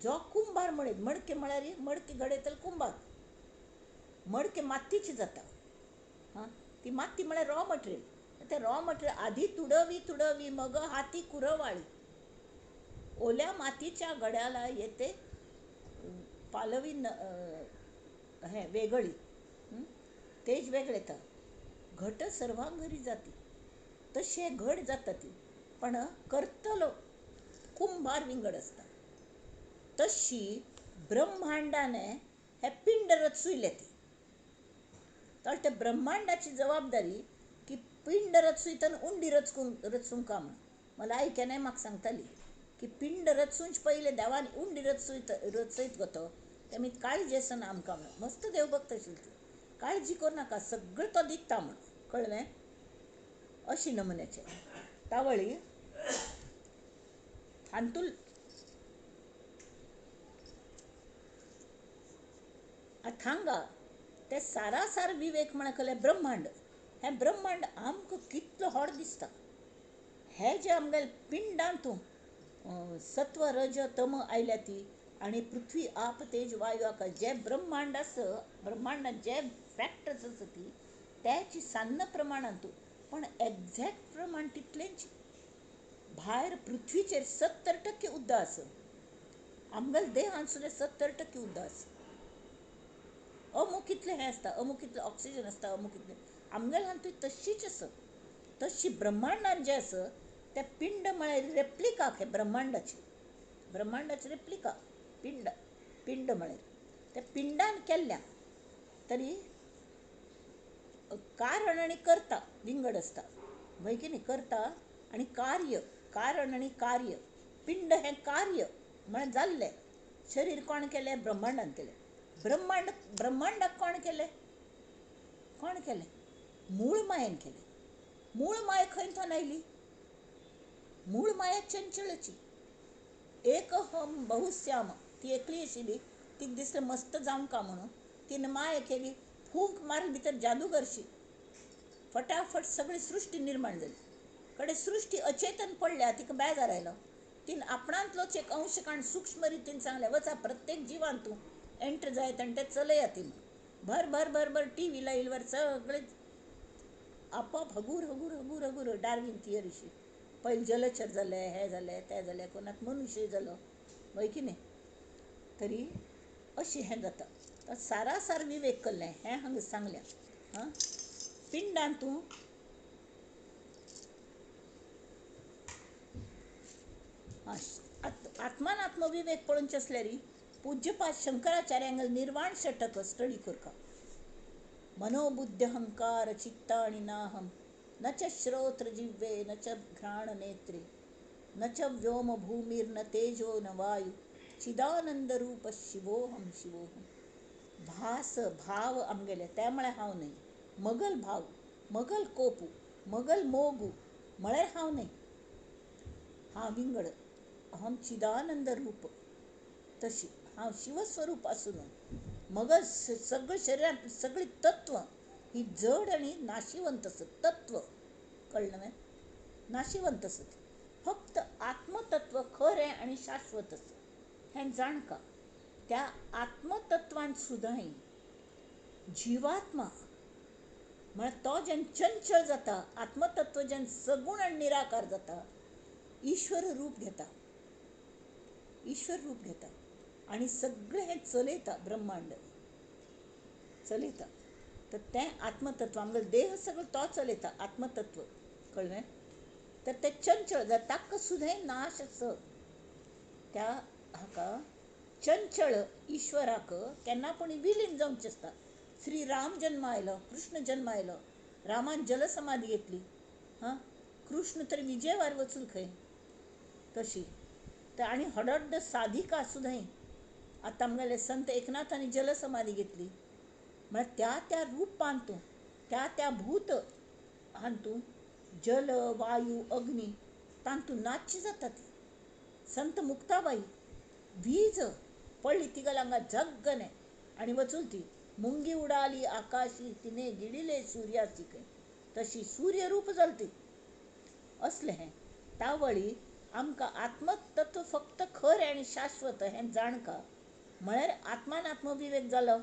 B: जो कुंभार म्हणीत, मडके म्हळ्यार मडके घडयतलो कुंभार. मडके मातयेची जाता. हां ती माती म्हळ्यार रॉ मटेरियल. तें रॉ मटेरियल आदी तुडवी तुडवी मग हाती कुरवाळी, ओल्या मातीच्या घड्याला येते पालवी न हें वेगळी, तेज वेगळें येता, घट सर्वांक घरी जाती, तशें घड जाता ती. पण करतलो कुंभार विंगड आसता. तशी ब्रह्मांडाने हें पिंड रचयलें ती. तर त्या ब्रह्मांडाची जबाबदारी की पिंड रचयतना उंडी रचूंक म्हूण. मला आई केन्नाय म्हाका सांगताली की पिंड रचूंच पयलें देवान उंडी रचयत रचयत गो तो, तेमी काळजी आसना आमकां म्हणून. मस्त देवभक्त आशिल्ली ती. काळजी करूं नाका, सगळें तो दिता म्हूण, कळ्ळें? अशी नमुन्याचें तावळी हातूंत हांगा ते सारासार विवेक म्हळ्यार कसलें ब्रह्मांड. हें ब्रह्मांड आमकां कितलो व्हड दिसता. हें जें आमगेलें पिंडांत सत्व रज तम आयल्या ती आनी पृथ्वी आप तेज वायू आकाश जें ब्रह्मांड आसा, ब्रह्मांडांत जे फॅक्टर्स आसा ती त्याची सान्न प्रमाणांत, पण एग्झॅक्ट प्रमाण तितलेंच. भायर पृथ्वीचेर 70% उदक आसा, आमगेल्या देहांत सुद्दां 70% उदक आसा. अमूक इतलें हें आसता, अमूक इतलें ऑक्सिजन आसता, अमूक इतलें आमगेल्या हातूंत तशीच आसा. तशी ब्रह्मांडांत जें आसा तें पिंड म्हळ्यार रेप्लिका हें ब्रह्मांडाची, ब्रह्मांडाची रेप्लिका पिंड, पिंड म्हळ्यार त्या पिंडान केल्ल्या. तरी कारण आनी कर्ता विंगड आसता, वय की न्ही? कर्ता आनी कार्य, कारण आनी कार्य. पिंड हें कार्य म्हळ्यार जाल्लें. शरीर कोण केलें? ब्रह्मांडान केलें. ब्रह्मांड ब्रह्मांडाक कोण केलें? कोण केलें? मूळ मायेन केलें. मूळ माय खंय थोन आयली? मूळ माया चंचळची. एकहम बहुश्याम, ती एकली आशिल्ली, तिका दिसलें मस्त जावंका म्हणून तिणें माया केली, फूंक मारली भितर जादूगरशी, फटाफट सगळी सृश्टी निर्माण जाली. कडे सृश्टी अचेतन पडल्या, तिका बेजार आयलो, तिणें आपणांतलोच एक अंश काडून सूक्ष्म रितीन सांगलें, वचा प्रत्येक जिवान तूं एंटर जायत आनी तें चलयात ती. भर भर भर भर टी व्ही लायल्यार सगळे आपोआप हगूर हगूर हगूर हगूर. डार्विन थियरीशी पयलीं जलचर जालें, हें जालें, तें जालें, कोणाक मनुष्य जालो, वय की न्ही? तरी अशें हें जाता. सारासार विवेक केल्लें हें हांगा सांगलें. आं, पिंडान तूं आत्मान आत्मविवेक पळोवचें आसल्यार पूज्यपाद शंकराचार्यांक निर्वाण षटक स्टडी करका. मनोबुद्ध्यहंकार चित्तानि नाहं, न च श्रोत्र जिह्वे न च घ्राण नेत्रे, न च व्योम भूमिर्न तेजो न वायु, चिदानंद रूप शिवोहम शिवोहम. भास भाव आमगेले ते म्हळ्यार हांव न्हय. मगल भाव, मगल कोपू, मगल मोगू म्हळ्यार हांव न्हय. हांव विंगड, अहम चिदानंद रूप, तशी हांव शिवस्वरूप आसून मगल सगळें शरिरांत सगळीं तत्व ही जड आनी नाशिवंत आसत. तत्व कळ्ळें न्हय? नाशिवंत आसत. फक्त आत्मतत्व खरें आनी शाश्वत आसत हें जाणका. त्या आत्मतत्वान सुद्दां जिवात्मा म्हळ्यार तो जेन्ना चंचल जाता, आत्मतत्व जेन्ना सगूण आनी निराकार जाता, ईश्वर रूप घेता, ईश्वर रूप घेता आनी सगळें हें चलयता, ब्रह्मांड चलयता. तर तें आत्मतत्व आमगेलो देह सगळो तो चलयता, आत्मतत्व कळ्ळें? तर तें चंचल जाता, ताका सुद्दां नाश आस. त्या हाका चंचळ ईश्वराक केन्ना पूण विलीन जावचें आसता. श्री राम जन्म आयलो, कृष्ण जन्म आयलो, रामान जलसमाधी घेतली, हां, कृष्ण तर विजयवार वचून खंय तशी. तर आनी हडड्ड साधिका सुद्दां आतां आमगेले संत एकनाथांनी जलसमाधी घेतली. म्हळ्यार त्या त्या रुपान तूं, त्या त्या भूत हातूंत जल वायू अग्नी तातूंत नाच्च जाता ती. संत मुक्ताबाई वीज पडली तिगेल्या हांगा झग्गने आनी वचून ती मुंगी उडाली आकाशी तिने गिळिले सूर्याची खंय, तशी सूर्यरूप जाली ती. असलें हें तावळी आमकां आत्मतत्व फक्त खरें आनी शाश्वत हें जाणका. म्हळ्यार आत्मान आत्मविवेक जालो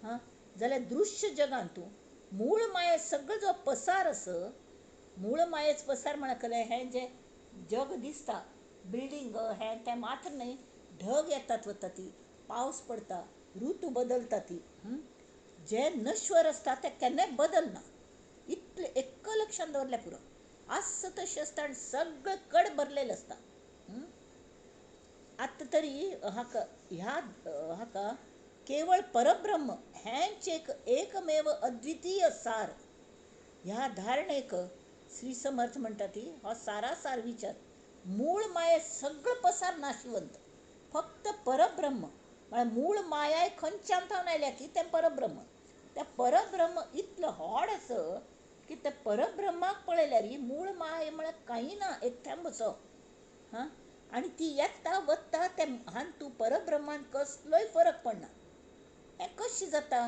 B: हां जाल्यार दृश्य जगांत मूळ माये सगळो जो पसार आसा, मूळ मायेच पसार म्हळ्यार हें जें जग दिसता, बिल्डींग हें तें मात्र न्हय, ढग येतात वता ती, पावस पडटा, ऋतू बदलता ती, जें नश्वर आसता तें केन्नाय बदलना. इतलें एक लक्षांत दवरल्यार पुरो. आसा तशें आसता आनी सगळें कड भरलेलें आसता. आतां तरी हाका ह्या हाका केवळ परब्रह्म हेंच एक एकमेव अद्वितीय सार. ह्या धारणेक श्री समर्थ म्हणटा ती हो सारासार विचार. मूळ माये सगळो पसार नाशिवंत, फक्त परब्रह्म म्हळ्यार मूळ मायाय खंयच्यान थावन आयल्या की तें परब्रह्म. तें परब्रह्म इतलें व्हड आसा की तें परब्रह्माक पळयल्यार ही मूळ माया म्हळ्यार कांय ना, एक थेंबसो. हां, आनी ती येता वता तें हातूंत परब्रह्मान कसलोय फरक पडना. हें कशें जाता?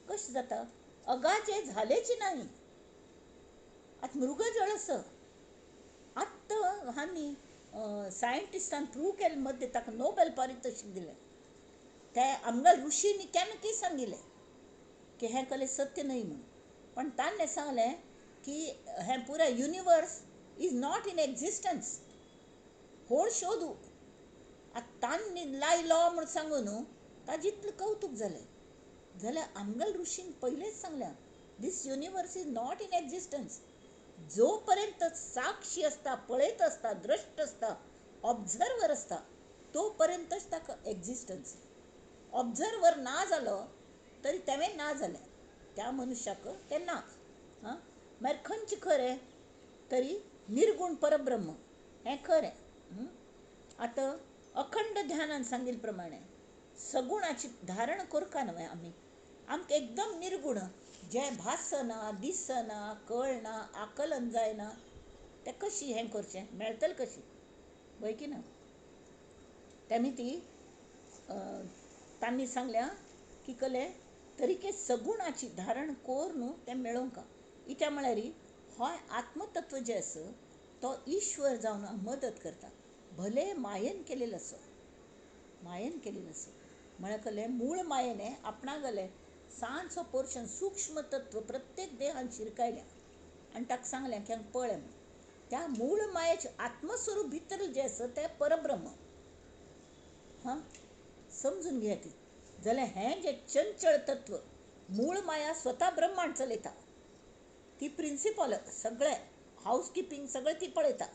B: कशें जाता? अगाचे झालेच नाही. आतां मृगजळ आसा, आत्तां हांणी सायंटिस्टान प्रूव केलें मद्दे ताका नोबेल पारितोशीक दिलें. ते आमगेल्या ऋषींनी केन्ना कितें सांगिल्लें की हें कलें सत्य न्हय म्हणून, पण ताणें सांगलें की हें पुराय universe is not in existence, होड शोधू. आतां तांणी लायलो म्हूण सांगू न्हू, ताजें इतलें कवतूक जालें. जाल्यार आमगेल्या ऋषीन पयलींच सांगलां, this universe is not in existence. जो पर्यंत साक्षी आसता, पळयत आसता, द्रश्ट आसता, ऑब्झर्वर आसता, तो पर्यंतच ताका एक्झिस्टन्स. ऑब्झर्वर ना जालो तरी तेवें ना जालें. त्या मनुष्याक तें ना. आं, मागीर खंयचें खरें? तरी निर्गुण परब्रह्म हें खरें. आतां अखंड ध्यानान सांगिल्ले प्रमाणे सगुणाची धारण करका न्हय आमी, आमकां एकदम निर्गुण जें भासना, दिसना, कळना, आकलन जायना, तें कशी हें करचें, मेळटलें कशी, वय की ना? तेमी ती तांणी सांगल्या की कले तरीके सगुणाची धारण करून तें मेळोवंक. इत्या म्हळ्यार हो आत्मतत्व जें आसा तो ईश्वर जावन मदत करता, भले मायेन केलेलो आसा, मायेन केलेलो आसा म्हळ्यार कले मूळ मायेन आपणागले ल्हानसो पोर्शन सूक्ष्म तत्व प्रत्येक देहान शिरकायल्या आनी ताका सांगलें की हांगा पळय म्हूण. त्या मूळ मायेचें आत्मस्वरूप भितर जें आसा तें परब्रह्म. हां, समजून घेया ती. जाल्यार हें जें चंचळ तत्व मूळ माया स्वता ब्रह्मांड चलयता, ती प्रिंसिपल सगळें हावस किपिंग सगळें ती पळयता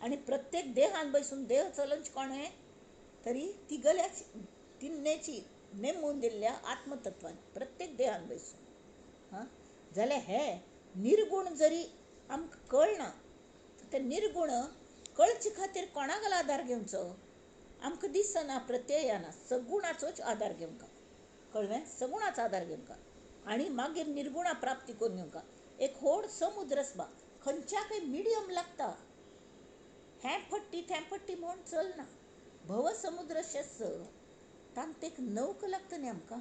B: आनी प्रत्येक देहान बसून देह चलोवचें कोणें तरी ती गल्याच तिन्नेची नेमून दिल्ल्या आत्मतत्वान प्रत्येक देहान बसून. हां, जाल्यार हे निर्गुण जरी आमकां कळना, ते निर्गुण कळचे खातीर कोणागेलो आदार घेवचो? आमकां दिसना, प्रत्यय येना, सगुणाचोच आदार घेवंक. कळ्ळें? सगुणाचो आदार घेवंक आनी मागीर निर्गुणा प्राप्ती करून घेवंक. एक व्हड समुद्र आसपा, खंयच्याकय मिडियम लागता, हें फट्टी तें फट्टी म्हूण चलना. भवसमुद्र शेस तांकां एक नौका लागता न्ही आमकां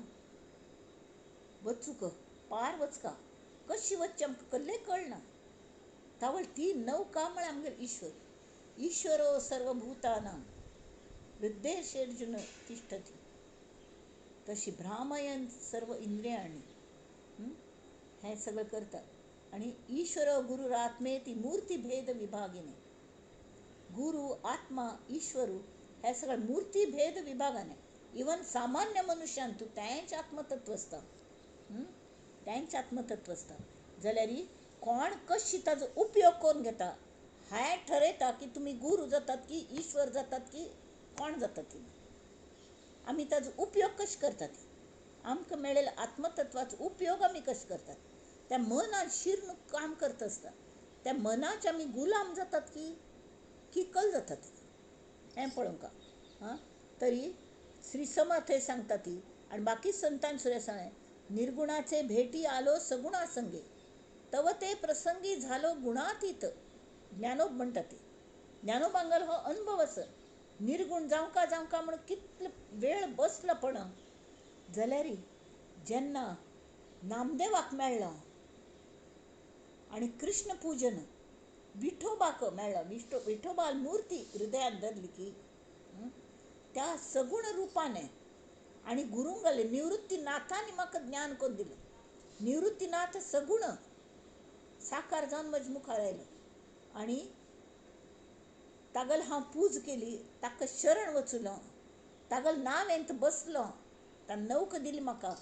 B: वचूंक, पार वचका, कशी वचचें आमकां कसलें कळना. तावळ ती नौका म्हळ्यार आमगेलो ईश्वर. ईश्वरो सर्वभूतानां हृदयेर्जुन तिष्ठति तशी भ्रामयन सर्व इंद्रियांनी हें सगळें करतात. आनी ईश्वर गुरुरात्मेती मूर्तिभेद विभागिनी, गुरु आत्मा ईश्वरू हे सगळें मूर्तिभेद विभागाने. इवन सामान्य मनुष्यान तूं तेंच आत्मतत्व आसता, तेंच आत्मतत्व आसता. जाल्यार कोण कशी ताजो उपयोग करून घेता हें ठरयता की तुमी गुरू जातात की ईश्वर जातात की कोण जातात ती. आमी ताजो उपयोग कशें करतात, आमकां मेळिल्ल्या आत्मतत्वाचो उपयोग आमी कशें करतात, त्या मनान शिरून काम करता आसता त्या मनाचे आमी गुलाम जातात की किकल जातात हें पळोवंक. हां, तरी श्री समर्थ हे सांगता ती आनी बाकी संतान सुद्दां सांगलें, निर्गुणाचे भेटी आलो सगुणा संगे तव ते प्रसंगी झालो गुणातीत. ज्ञानोब म्हणटा ती, ज्ञानोबांगल हो अनुभव आसा. निर्गुण जावंका जावंका म्हूण कितलो वेळ बसलो पण जाल्यार जेन्ना नामदेवाक मेळ्ळो आनी कृष्ण पूजन विठोबाक मेळ्ळो, विठोबाल मूर्ती हृदयान धरली की त्या सगुण रुपाने आनी गुरुंगले निवृत्तीनाथांनी म्हाका ज्ञान करून दिलें. निवृत्तीनाथ सगुण साकार जावन म्हज्या मुखार आयलो आनी तागेल हांव पूज केली, ताका शरण वचलो, तागेल नावेंत बसलो, ताणें नौका दिली म्हाका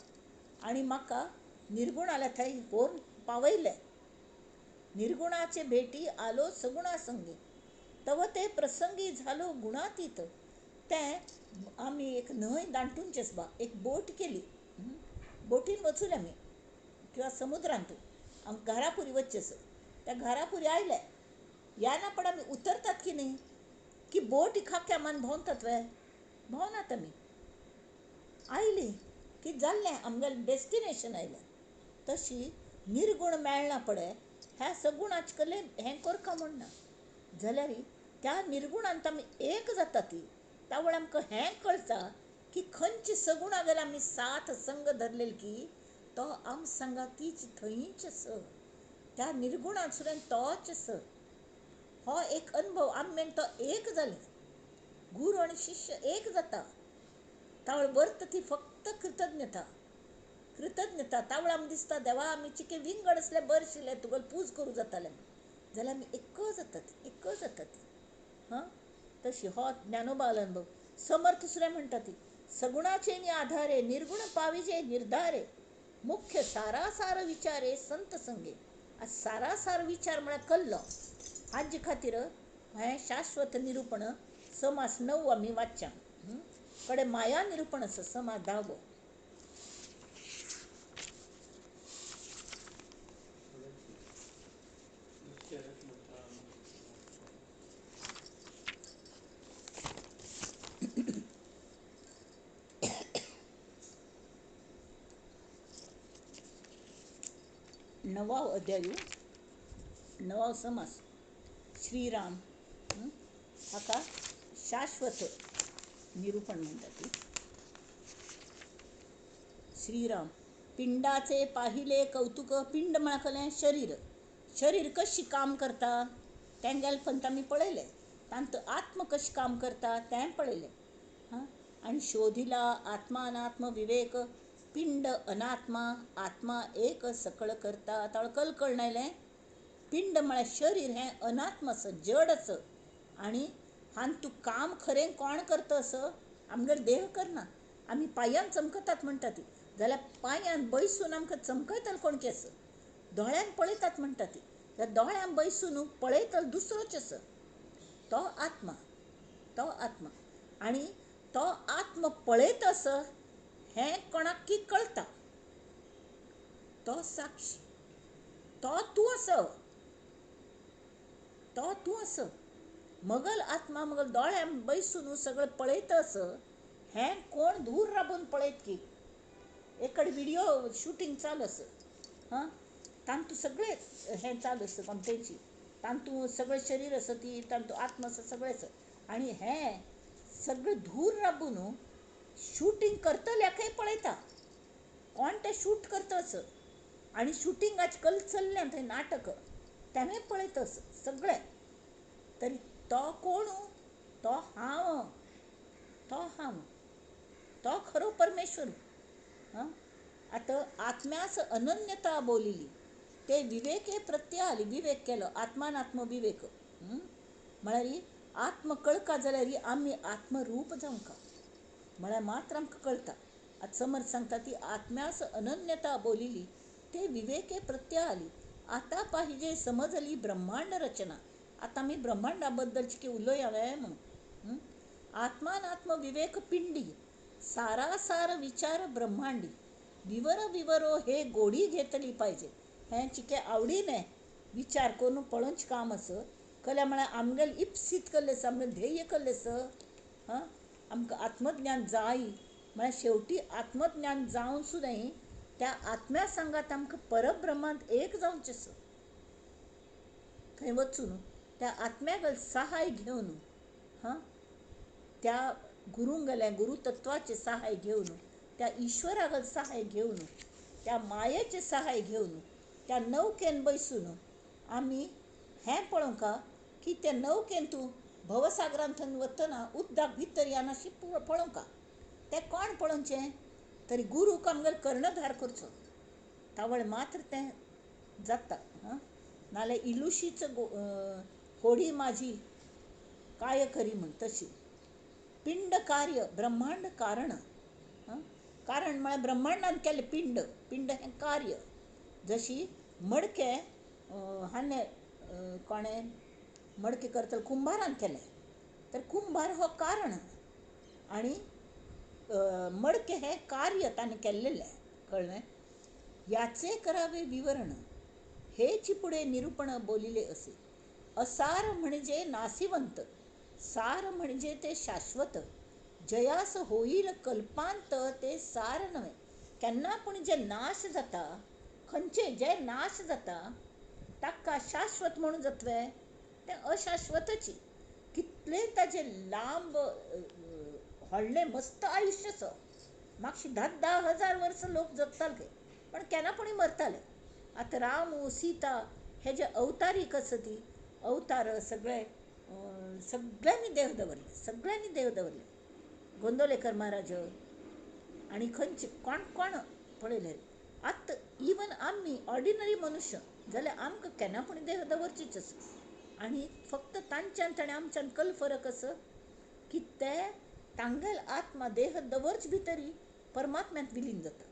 B: आनी म्हाका निर्गुणाल्या थंय व्हरून पावयलें. निर्गुणाचे भेटी आलो सगुणा संगी तव ते प्रसंगी झालो गुणातीत. तें आमी एक न्हंय दांटूनचें आसपा एक बोट केली, बोटीन वचून आमी किंवा समुद्रांतू आमकां घारापुरी वचचें आसा. त्या घारापुरी आयले या ना पण आमी उतरतात की न्ही की बोट खाक्या मान भोंवतात वे, भोंवनात आमी. आयली की जाल्लें आमगेलें डेस्टिनेशन आयलें. तशी निर्गुण मेळना पळय ह्या सगुणाचे कडेन हें करका म्हूण ना, जाल्यार त्या निर्गुणांत आमी एक जाता ती तावळ आमकां हें कळटा की खंयचे सगुणा जाल्यार आमी साथ संग धरलेली की तो आम सांगातीच थंयच आसा, त्या निर्गुणांत सुद्दां तोच आसा. हो एक अनुभव आमी तो एक जाले, गुरू आनी शिष्य एक जाता. तावळ वर्त ती फक्त कृतज्ञता, कृतज्ञता. तावळ आमकां दिसता देवा आमी चिके विंगड आसले बरें आशिल्लें, तुगेलो पूज करूं जातालें, जाल्यार आमी एक जातात, एक जातात. हां, तशी हो ज्ञानोबाल अनुभव. समर्थ सुद्दां म्हणटा ती सगुणाचे नी आधारे निर्गुण पाविजे निर्धारे मुख्य सारासार विचारे संत संगे. सारासार विचार म्हळ्यार कल्लो. हाजे खातीर हें शाश्वत निरूपण समास 9 आमी वाचच्या कडे माया निरूपण आसा समास 10. णवाव अध्यायू, णवाव समास. श्रीराम हाका शाश्वत निरूपण म्हणटा ती. श्रीराम पिंडाचे पाहिले कौतुक. पिंड म्हळ्यार शरीर. शरीर कशी काम करता तेंगेलें फक्त आमी पळयलें, तांतूं आत्म कशें काम करता तें पळयलें. हां, आनी शोधिला आत्मा अनात्म विवेक, पिंड अनात्मा आत्मा एक सकळ करता. ताळ कल कळ्ळें. पिंड म्हळ्यार शरीर हें अनात्म आसा, जड आसा आनी हातूंत काम खरें कोण करता असो आमगेर देह करना. आमी पांयान चमकतात म्हणटा ती, जाल्यार पांयान बैसून आमकां चमकयतलो कोण की आसा. दोळ्यान पळयतात म्हणटा ती, जाल्यार दोळ्यान बैसून पळयतलो दुसरोच आसा, तो आत्मा. तो आत्मा आनी तो आत्मा पळयत आसा हें कोणाक की कळटा, तो साक्षी, तो तूं आसा, तो तूं आसा. मगल आत्मा मगल दोळ्यान बैसून सगळें पळयता आसा हें कोण दूर राबून पळयत की. एक कडेन व्हिडियो शुटींग चालू आसा, हां, तांतूं सगळें हें चालू आसा कोमतेची, तांतूं सगळें शरीर आसा ती, तांतूं आत्मा आसा, सगळें आसा. आनी हें सगळें धूर राबून शुटींग करतल्याकय पळयता कोण तें शूट करता आसा. आनी शुटींग आज कल चल्लें थंय नाटक तेंय पळयता आसा सगळें. तरी तो कोण? तो हांव, तो हांव, तो खरो परमेश्वर. हां, आतां आत्म्यास अनन्यता बोलिली ते विवेके प्रत्यय आली. विवेक केलो, आत्मानात्म विवेक म्हळ्यार आत्म कळका जाल्यार आमी आत्मरूप जावंका म्हळ्यार मात्र आमकां कळटा. आतां समर्थ सांगता ती आत्म्यास अनन्यता बोलिली ते विवेके प्रत्यय आली. आतां पाहिजे समजली ब्रह्मांड रचना. आतां आमी ब्रह्मांडा बद्दलची की उलोवया म्हणून. आत्मानात्म विवेक पिंडी सारासार विचार ब्रह्मांडी विवर विवरो हे गोडी घेतली पाहिजे. हें चिके आवडीने विचार करून पळोवचें काम आसा. कल्या म्हळ्यार आमगेलें इप्सीत कल्लें आसा, आमगेलें ध्येय कल्लें आसा. हां, आमकां आत्मज्ञान जाय म्हळ्यार शेवटी आत्मज्ञान जावन सुद्दां त्या आत्म्या सांगात आमकां परब्रह्मांत एक जावचें आसा. थंय वचून त्या आत्म्यागेलें सहाय घेवन, हां, त्या गुरूंगेलें गुरुतत्वाचें सहाय घेवन, त्या ईश्वरागेलें सहाय घेवन, त्या मायेचें सहाय घेवन, त्या नौकेन बैसून आमी हें पळोवंका की त्या नौकेन तूं भवसागरांतल्यान वतना उदक भितर येनाशी पळोवंका. तें कोण पळोवचें? तरी गुरूक आमगेलो कर्णधार करचो, तावळ मात्र तें जाता. हां, नाल्यार इलुशीच होडी माझी काय करी म्हण तशी. पिंड कार्य ब्रह्मांड कारण. कारण म्हळ्यार ब्रह्मांडान केलें पिंड, पिंड हें कार्य. जशी मडके हाणें कोणें मडके करतले कुंभारान केलें, तर कुंभार हो कारण आनी मडके हें कार्य ताणें केल्लेलें. कळ्ळें? याचे करावे विवरण हेची पुढे निरूपण बोलिले असे. असार म्हणजे नासिवंत, सार म्हणजे ते शाश्वत, जयास होईल कल्पांत ते सार नव्हे. केन्ना पूण जे नाश जाता, खंयचे जे नाश जाता ताका शाश्वत म्हणून जातलें? तें अशाश्वतची. कितलें ताजें लांब व्हडलें मस्त आयुश्य आसा, मातशें 10-10 हजार वर्सां लोक जगताले, पण केन्ना पूण मरताले. आतां राम सीता हे जे अवतारीक आसा ती अवतार सगळे सगळ्यांनी देह दवरले, सगळ्यांनी देह दवरले. गोंदवलेकर महाराज आनी खंयचे कोण कोण पळयले. आतां इवन आमी ऑर्डिनरी मनुष्य जाल्यार आमकां केन्ना पूण देह दवरचीच आसा. आनी फक्त तांच्यान आनी आमच्यान कल फरक आसा की ते तांगेल आत्मा देह दवरच भितरी परमात्म्यांत विलीन जाता,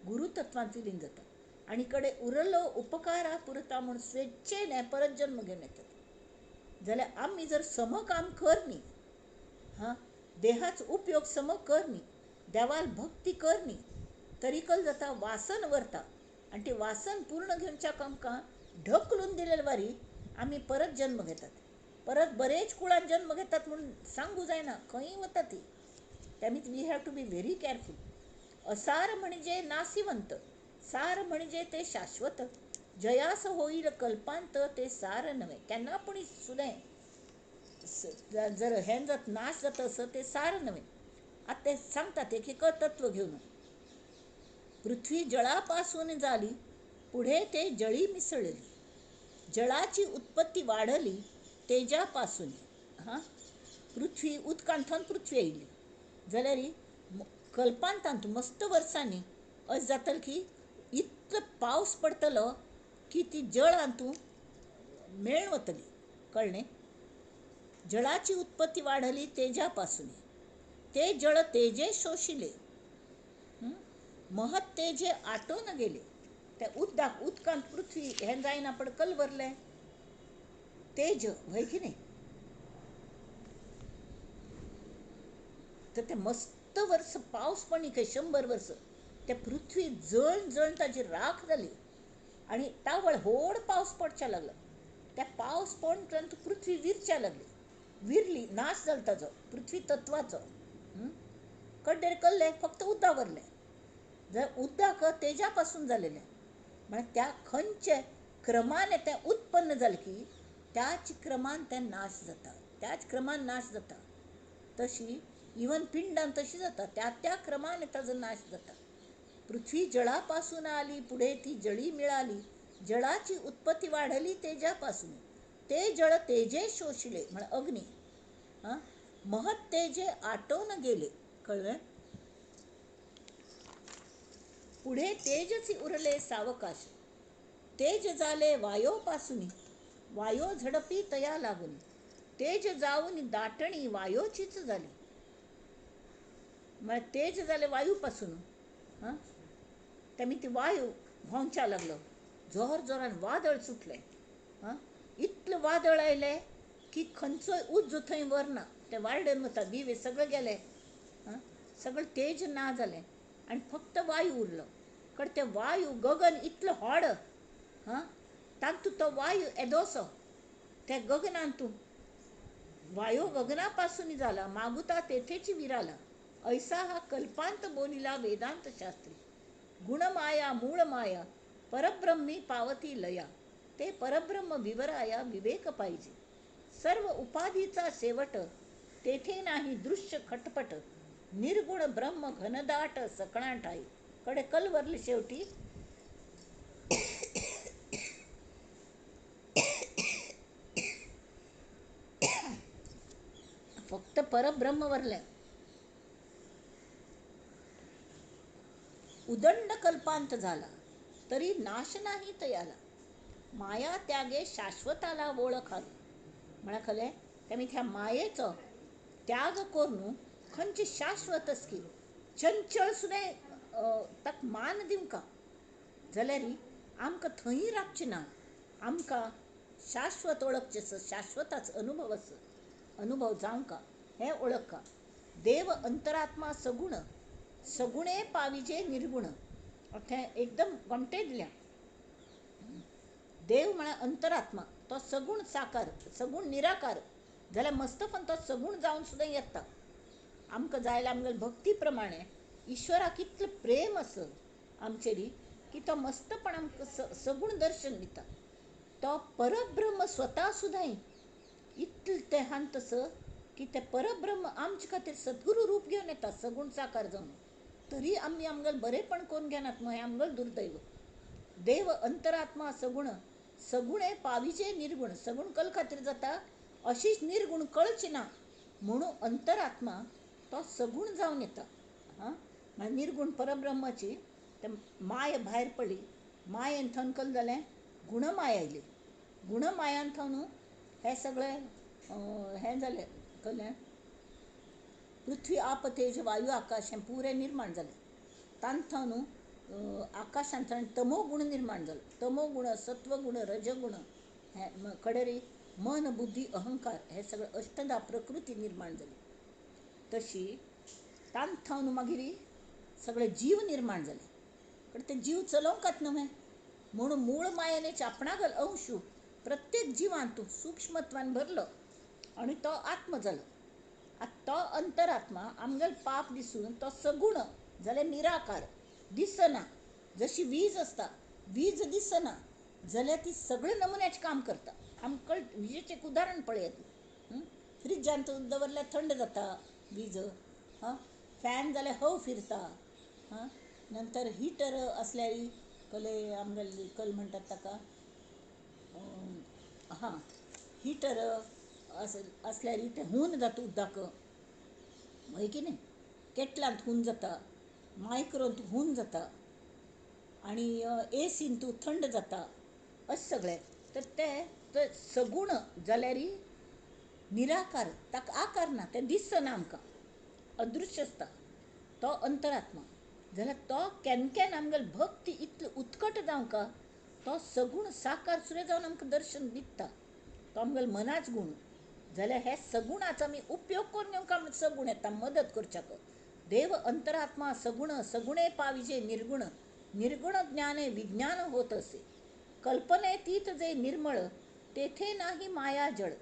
B: गुरुतत्वांत विलीन जाता आनी कडे उरलो उपकारा पुरता म्हूण स्वेच्छेन परत जन्म घेवन येतात. जाल्यार आमी जर सम काम कर न्ही, हां, देहाचो उपयोग सम कर न्ही, देवाल भक्ती कर न्ही, तरी कल जाता वासन वरता आनी ती वासन पूर्ण घेवच्याक आमकां ढकलून दिलेले वारी आमी परत जन्म घेतात, परत बरेच कुळान जन्म घेतात म्हूण सांगू जायना, खंय वता ती. त्यामीत we have to be very careful. असार म्हणजे नासिवंत, सार म्हणजे ते शाश्वत, जयास होईल कल्पांत ते सार नव्हे. केन्ना पूण सुद्दां जर हें जात नाश जाता असं ते सार नव्हे. आतां ते सांगतात एक एक तत्व घेवन. पृथ्वी जळापासून जाली, पुढे ते जळी मिसळली, जळाची उत्पत्ती वाढली तेजापासून. हां, पृथ्वी उदकांतल्यान पृथ्वी आयली जाल्यार कल्पांतांत मस्त वर्सांनी अशें जातलें की इतलो पावस पडटलो की ती जळांतू मेळून वतली. कळ्ळें? जळाची उत्पत्ती वाढली तेजापासून, ते जळ तेजे शोशिले, महत् तेजे आटोवन गेले. त्या उदकाक उदकांत पृथ्वी हें जायना पण कल भरलें तेज व्हय की न्ही. तर ते मस्त वर्स पावस पण खंय 100 वर्स त्या पृथ्वी जळण जळण ताजी राख जाली आनी तावळ व्हड पावस पडच्या लागलो. त्या पावस पडून पृथ्वी विरच्या लागली, विरली, नाश जालो ताजो पृथ्वी तत्वाचो. कड्डेर कल्लें फक्त उदक वरलें, जर उदक तेजा पासून जालेलें म्हळ्यार त्या खंयचे क्रमाने तें उत्पन्न जालें की त्याच क्रमान तें नाश जाता, त्याच क्रमान नाश जाता. तशी इवन पिंडान तशी जाता, त्या त्या क्रमाने ताजो नाश जाता. पृथ्वी जळापासून आली, पुढे ती जळी मिळाली, जळाची उत्पत्ती वाढली तेजापासून, ते जळ तेजे शोषले म्हळ्यार अग्नी, हां, महत् तेजे आटोवन गेले. कळ्ळें? पुढे तेजच उरले सावकाश, तेज जाले वायोपासून, वायो झडपी तया लागून, तेज जाऊन दाटणी वायोचीच जाली. म्हळ्यार तेज जाले वायूपासून, हां, तेमी ती वायू व्हांवच्या लागलो, जोर जोरान वादळ सुटलें. हां, इतलें वादळ आयलें की खंयचोय उजो थंय वरना, ते वार्डन वता दिवे सगळे गेले, हां, सगळें तेज ना जालें आनी फक्त वायू उरलो. कड ते वायू गगन इतलो व्हड, हां, तातूंत तो वायू येदोसो, त्या गगनांतू वायू गगना पासून जाला, मागुता तेथेची विराला, ऐसा हा कल्पांत बोलिला वेदांत शास्त्री. गुणमाया मूळ माया परब्रह्मी पावती लया, ते परब्रह्म विवराया विवेक पाहिजे. सर्व उपाधीचा शेवट तेथे नाही दृश्य खटपट, निर्गुण ब्रह्म घनदाट सकणा ठाई. कडे कल वरली शेवटी फक्त परब्रह्म वरलें. उदंड कल्पांत झाला तरी नाश नाही तयाला, माया त्यागे शाश्वताला ओळखावी. म्हळ्यार खलें तेमी त्या मायेचो त्याग करून खंयची शाश्वत असकी चंचल सुद्दां ताका मान दिवंका जाल्यार आमकां थंय रावचें ना, आमकां शाश्वत वळखचें आसा, शाश्वताच अनुभव आसा, अनुभव जावंका हें वळखा. देव अंतरात्मा सगुण, सगुणे पाविजे निर्गुण. थंय एकदम गोमटें दिल्या. देव म्हळ्यार अंतरात्मा, तो सगुण साकार, सगुण निराकार जाल्यार मस्तपण तो सगुण जावन सुद्दां येता. आमकां जाय आमगेले भक्ती प्रमाणे ईश्वराक इतलें प्रेम आसा आमचेरी की तो मस्तपण आमकां सगुण दर्शन दिता. तो परब्रह्म स्वता सुद्दां इतलें तें हान तसो की तें परब्रह्म आमचे खातीर सद्गुरू रूप घेवन येता सगुण साकार जावन, तरी आमी आमगेलें बरेंपण करून घेनात, हें आमगेलें दुर्दैव. देव अंतरात्मा सगुण, सगुणे पाविजे निर्गुण. सगुण कल खातीर जाता अशीच निर्गुण कळची ना म्हणून अंतरात्मा तो सगुण जावन येता. हां, म्हळ्यार निर्गुण परब्रह्माची ते माया भायर पडली, मायेन थंय कल जालें गुणमाया आयली, गुणमायान थंय हें सगळें हें जालें, कळ्ळें? पृथ्वी आप तेज वायू आकाश हें पुरें निर्माण जालें. तांतून आकाशांतल्यान तमोगुण निर्माण जालो, तमोगुण सत्वगुण रजगुण हे कडेरी मन बुद्धी अहंकार हे सगळें अष्टधा प्रकृती निर्माण जाली. तशी तांतून मागीर सगळे जीव निर्माण जाले, पण ते जीव चलोवंकात न्हय म्हणून मूळ मायेने आपणागल अंशू प्रत्येक जिवांत सूक्ष्मत्वान भरलो आनी तो आत्म जालो. आतां तो अंतरात्मा आमगेलो पाप दिसून तो सगुण जाल्यार निराकार दिसना, जशी वीज आसता, वीज दिसना जाल्यार ती सगळे नमुन्याचें काम करता. आमकां विजेचें एक उदाहरण पळयात. फ्रिजांत दवरल्यार थंड जाता वीज. हां, फॅन जाल्यार हव फिरता. हां, नंतर हिटर असल्यार कले आमगेले कल म्हणटात ताका, हां, हिटर असल्यार तें हून जाता उदक, हय की न्ही? केटलांत हून जाता, मायक्रोंत हून जाता आनी एसींत थंड जाता, अशें सगळें. तर तें सगूण जाल्यार निराकार, ताका आकार ना, तें दिसना आमकां, अदृश्य आसता तो अंतरात्मा. जाल्यार तो केन्ना केन्ना आमगेली भक्ती इतली उत्कट जावंक तो सगूण साकार सुद्दां जावन आमकां दर्शन दिता. तो आमगेलो मनाच गूण. जाल्यार हे सगुणाचो आमी उपयोग करून घेवंक आमकां सगूण येता मदत करच्याक. देव अंतरात्मा सगुण सगुणे पाविजे निर्गुण, निर्गुण ज्ञाने विज्ञान होत असे. कल्पनेतीत जे निर्मळ तेथे नाही माया जळ,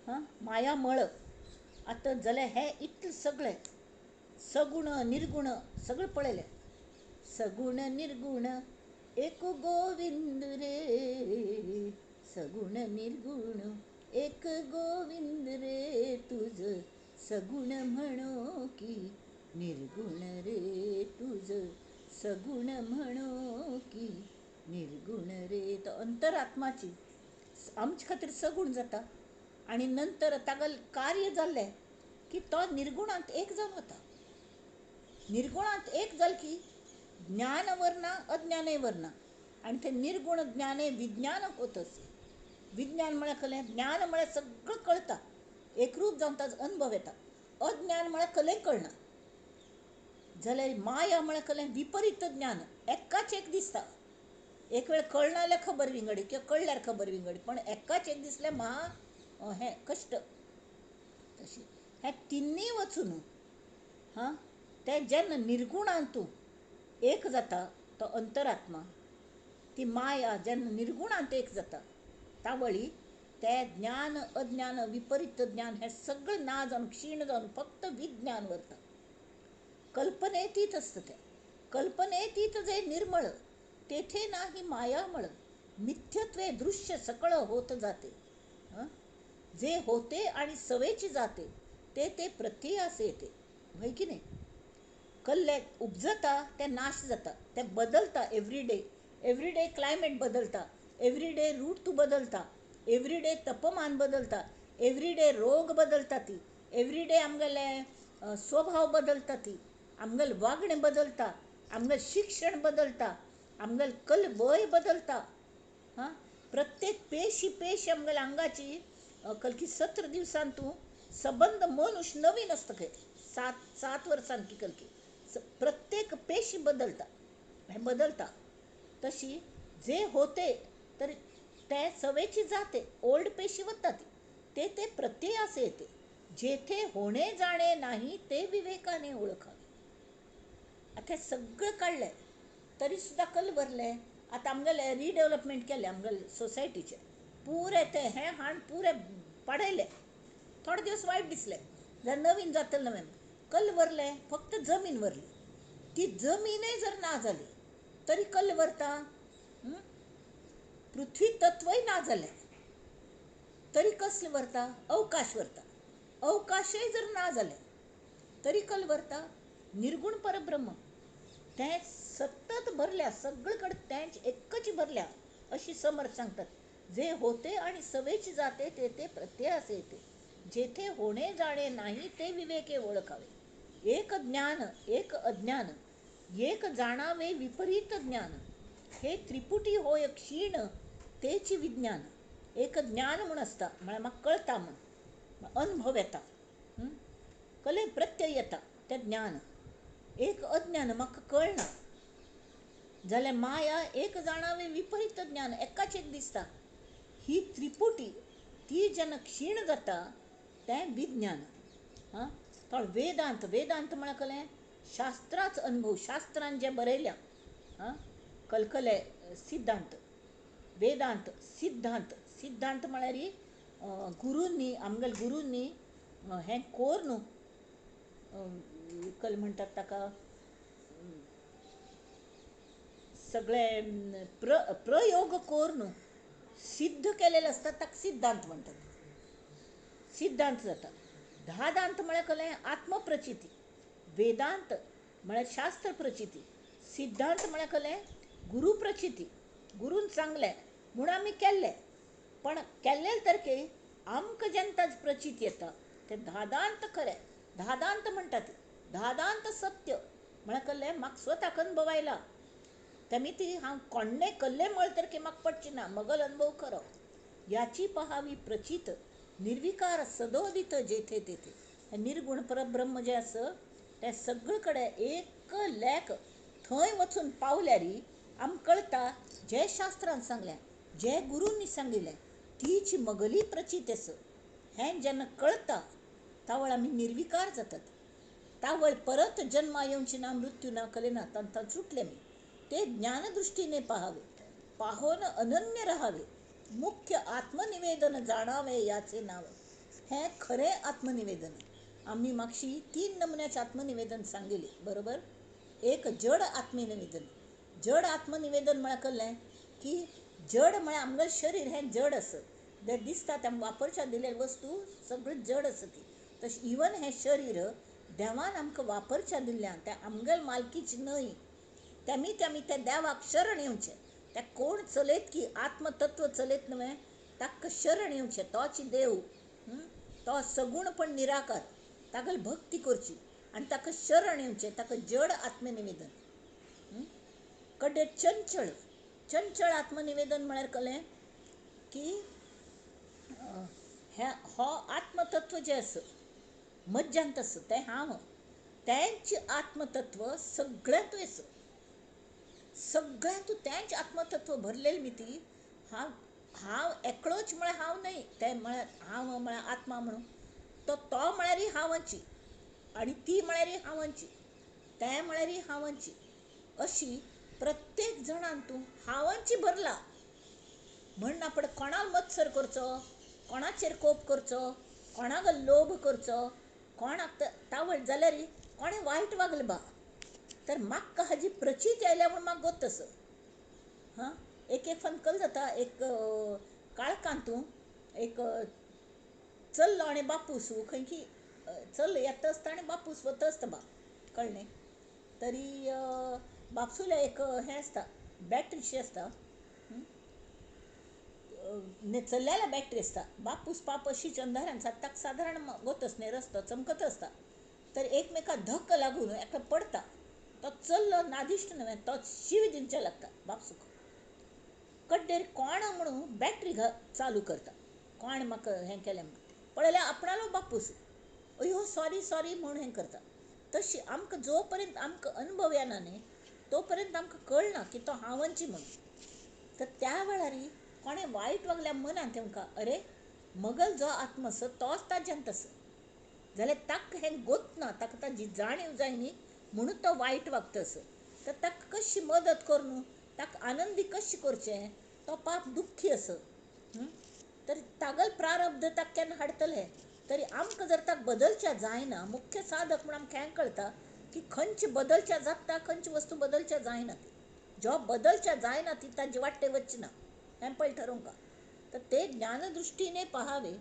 B: हां, माया मळ. आतां जाल्यार हें इतलें सगळें सगुण निर्गुण सगळें पळयलें. सगुण निर्गुण एक गोविंद रे, सगुण निर्गुण एक गोविंद रे, तुझ सगुण म्हणो की निर्गुण रे, तुझ सगुण म्हणो की निर्गुण रे. तो अंतरात्माची आमचे खातीर सगुण जाता आनी नंतर तागेलें कार्य जाल्लें की तो निर्गुणांत एक जावन वता. निर्गुणांत एक जाल की ज्ञान वरना अज्ञानय वरना आनी तें निर्गुण ज्ञाने विज्ञान होत असे. विज्ञान म्हळ्यार कलें, ज्ञान म्हळ्यार सगळें कळटा, एकरूप जावन ताजो अनुभव येता. अज्ञान म्हळ्यार कलें कळना. जाल्यार माया म्हळ्यार कलें विपरीत ज्ञान, एकाच एक दिसता. एक वेळ कळना जाल्यार खबर विंगडी किंवा कळल्यार खबर विंगडी, पण एकाच एक दिसल्यार महा हें कश्ट. तशें हें तिन्नय वचून हां तें जेन्ना निर्गुणांत एक जाता तो अंतरात्मा, ती माया जेन्ना निर्गुणांत एक जाता तावळी तें ज्ञान अज्ञान विपरीत ज्ञान हें सगळें ना जावन क्षीण जावन फक्त विज्ञान वरता. कल्पनेतीत आसता तें. कल्पनेतीत जे निर्मळ तेथे नाही मायामळ, मिथ्यत्वे दृश्य सकळ होत जाते. जे होते आणि सवेची जाते ते ते प्रत्ययास येते, हय की नाही? कल्ले उपजता ते नाश जाता, ते बदलता. एवरीडे एवरीडे क्लायमेट बदलता, एवरीडे ऋतू बदलता, एवरीडे तापमान बदलता, एवरीडे रोग बदलता ती, एवरीडे आमगेले स्वभाव बदलता ती, आमगेलें वागणें बदलता, आमगेलें शिक्षण बदलता, आमगेलें कल वय बदलता. हां, प्रत्येक पेशी पेशी आमगेल्या आंगाची कलकी 17 दिवसान तूं सबंद मनुष्य नवीन आसता खंय. 7 वर्सां की कलकी प्रत्येक पेशी बदलता, हें बदलता. तशी जे होते तर ते सवेची जाते, ओल्ड पेशी वता ती, ते ते प्रत्ययास येते. जेथे होणे जाणे नाही ते विवेकाने ओळखावे. आतां सगळें काडलें तरी सुद्दां कल भरलें. आतां आमगेलें रिडेवलपमेंट केलें आमगेलें सोसायटीचें, पुरें तें हें हाण पुरें पाडयलें. थोडे दिवस वायट दिसलें, जाल्यार नवीन जातलें नवें. कल वरलें, फक्त जमीन वरली. ती जमीनय जर ना जाली तरी कल वरता. पृथ्वी तत्वय ना जालें तरी कसलें वरता? अवकाश वरता. अवकाशय जर ना जालें तरी कल वरता. निर्गुण परब्रह्म तें सतत भरल्या, सगळे कडेन तेंच एकच भरल्या अशी समर्थ सांगतात. जे होते आणि सवेची जाते ते ते प्रत्ययास येते. जेथे होणे जाणे नाही ते विवेके ओळखावे. एक ज्ञान एक अज्ञान, एक जाणावे विपरीत ज्ञान, हे त्रिपुटी होय क्षीण तेची विज्ञान. एक ज्ञान म्हूण आसता म्हळ्यार म्हाका कळटा म्हूण अनुभव येता, कले प्रत्यय येता तें ज्ञान. एक अज्ञान म्हाका कळना जाल्यार माया एक जाणावे विपरीत ज्ञान, एकाच एक दिसता. ही त्रिपुटी ती जेन्ना क्षीण जाता तें विज्ञान. हां, तो वेदांत. वेदांत म्हळ्यार कलें शास्त्राच अनुभव, शास्त्रान जें बरयल्या. हां, कलकले सिद्धांत, वेदांत सिद्धांत. सिद्धांत म्हळ्यार गुरूंनी, आमगेल्या गुरूंनी हें कोर न्हू कल म्हणटात ताका, सगळे प्रयोग करून सिद्ध केलेले आसता ताका सिद्धांत म्हणटात. सिद्धांत जाता. धादांत म्हळ्यार कसलें? आत्मप्रचिती. वेदांत म्हळ्यार शास्त्र प्रचिती. सिद्धांत म्हळ्यार कसलें? गुरू प्रचिती. गुरून सांगलें म्हूण आमी केल्लें, पण केल्लें तर की आमकां जेन्ना ताजी प्रचिती येता तें धादांत खरें. धादांत म्हणटा ती धादांत सत्य म्हळ्यार कसलें? म्हाका स्वताक अनुभव आयला तेमी ती हांव कोण्णें कल्लें म्हळें तर की म्हाका पडची ना, मगल अनुभव खरो. याची पहावी प्रचित निर्विकार सदोदित जेथे तेथे. हें निर्गुण परब्रह्म जें आसा तें सगळे कडेन एक लेख थंय वचून पावल्यार आमकां कळटा जें शास्त्रान सांगलें, जें गुरूंनी सांगिल्लें तीच मगली प्रचित आसा. हें जेन्ना कळटा तावळ आमी निर्विकार जातात. तावळ परत जन्मा येवची ना, मृत्यू ना, कले ना, तांकां सुटले मी. ते ज्ञानदृष्टीने पहावे, पाहोन अनन्य राहावे, मुख्य आत्मनिवेदन जाणावे याचे नाव. हें खरें आत्मनिवेदन. आमी मागशी 3 नमुन्याचे आत्मनिवेदन सांगिल्लें, बरोबर? एक जड आत्मनिवेदन. जड आत्मनिवेदन म्हळ्यार कसलें की जड म्हळ्यार आमगेलें शरीर हें जड आसा, जें दिसता तें वापरच्या दिल्ले वस्तू सगळी जड आसा ती. तशें इवन हें शरीर देवान आमकां वापरच्या दिल्ल्यान तें आमगेले मालकीचें न्हय. तेमी तेमी त्या देवाक शरण येवचें. त्या कोण चलयत की आत्मतत्व चलयत न्हय ताका शरण येवचें. तोच देव, तो सगुण पण निराकार, ताका भक्ती करची आनी ताका शरण येवचें. ताका जड आत्मनिवेदन. कडे चंचळ. चंचळ आत्मनिवेदन म्हळ्यार कसलें की हें हो आत्मतत्व जें आसा मज्जांत आसा तें हांव, तेंच आत्मतत्व सगळ्यांतूय आसा, सगळ्यांतूय तेंच आत्मतत्व भरलेलें मी ती. हांव हांव एकलोच म्हळ्यार हांव न्हय, तें म्हळ्यार हांव म्हळ्यार आत्मा म्हणून तो तो म्हळ्यारय हांवाची आनी ती म्हळ्यारय हांवाची, तें म्हळ्यारय हांवाची, अशी प्रत्येक जाणान तूं हांवाची भरला. म्हण आपण कोणाक मत्सर करचो, कोणाचेर कोप करचो, कोणाक लोभ करचो, कोणाक तावळ जाल्यार कोणें वायट वागलें बा तर म्हाका हाजी प्रचिती आयल्या म्हूण म्हाका गोत आसा. हां, एक एक फावट कल जाता, एक काळखांत तूं एक चल्लो आनी बापूस खंय की चल्लो येता आसता आनी बापूस वता आसता बा, कळ्ळें? तरी बापसूल्या एक हें आसता, बॅटरीशी आसता, चल्ल्याल्या बॅटरी आसता. बापूस पाप अशीच अंधारान ताका सादारण वत आसता, रस्तो चमकत आसता, तर एकमेका धक्क लागून एकलो पडता. तो चल्लो नादिश्ट न्हय, तो शीव दिवच्या लागता बापसूक. कड्डेर कोण म्हणून बॅटरी चालू करता, कोण म्हाका हें केलें म्हणून पळयल्यार आपणालो बापूस, अयो सॉरी सॉरी म्हूण हें करता. तशी आमकां जो पर्यंत आमकां अनुभव येना न्ही तो पर्यंत आमकां कळना की तो हांवची म्हणून. तर त्या वेळार कोणें वायट वागल्या मनान तेमकां अरे मगल जो आत्मा आसा तोच ताज्यांत आसा, जाल्यार ताका हें गोतना, ताका ताजी जाणीव जाय न्ही म्हणून तो वायट वागता आसा. तर ताका कशी मदत करून ताका आनंदी कशें करचें, तो पाप दुख्खी आसा, तर तागल प्रारब्ध ताका केन्ना हाडटलें. तरी आमकां जर ताका बदलच्या जायना, मुख्य साधक म्हूण आमकां हें कळटा की खंयचे बदलच्या जाता, खंयची वस्तू बदलच्या जायना, ती जो बदलच्या जायना ती ताजी वाटे वचना, हें पळय ठरोवंक. तर ते ज्ञानदृष्टीने पहावे,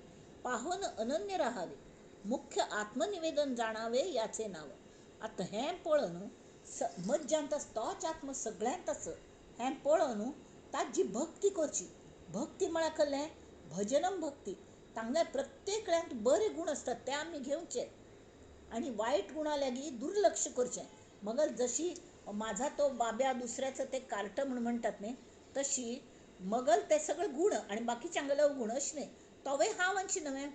B: पाहोन अनन्य राहावे, मुख्य आत्मनिवेदन जाणावे याचे नाव. आतां हें पळोवन मज्जांत आसा तोच आत्मा सगळ्यांत आसा हें पळोवन ताजी भक्ती करची. भक्ती म्हळ्यार कसलें? भजनम भक्ती. तांगल्या प्रत्येकल्यांत बरे गूण आसतात ते आमी घेवचे आनी वायट गुणा लागीं दुर्लक्ष करचें. मगर जशी माझा तो बाब्या दुसऱ्याचं ते कार्ट म्हूण म्हणटात न्ही, तशी मगल ते सगळे गूण आनी बाकीच्यांगेले अवगूण अशें न्हय, तोवूय हांव अशें न्हय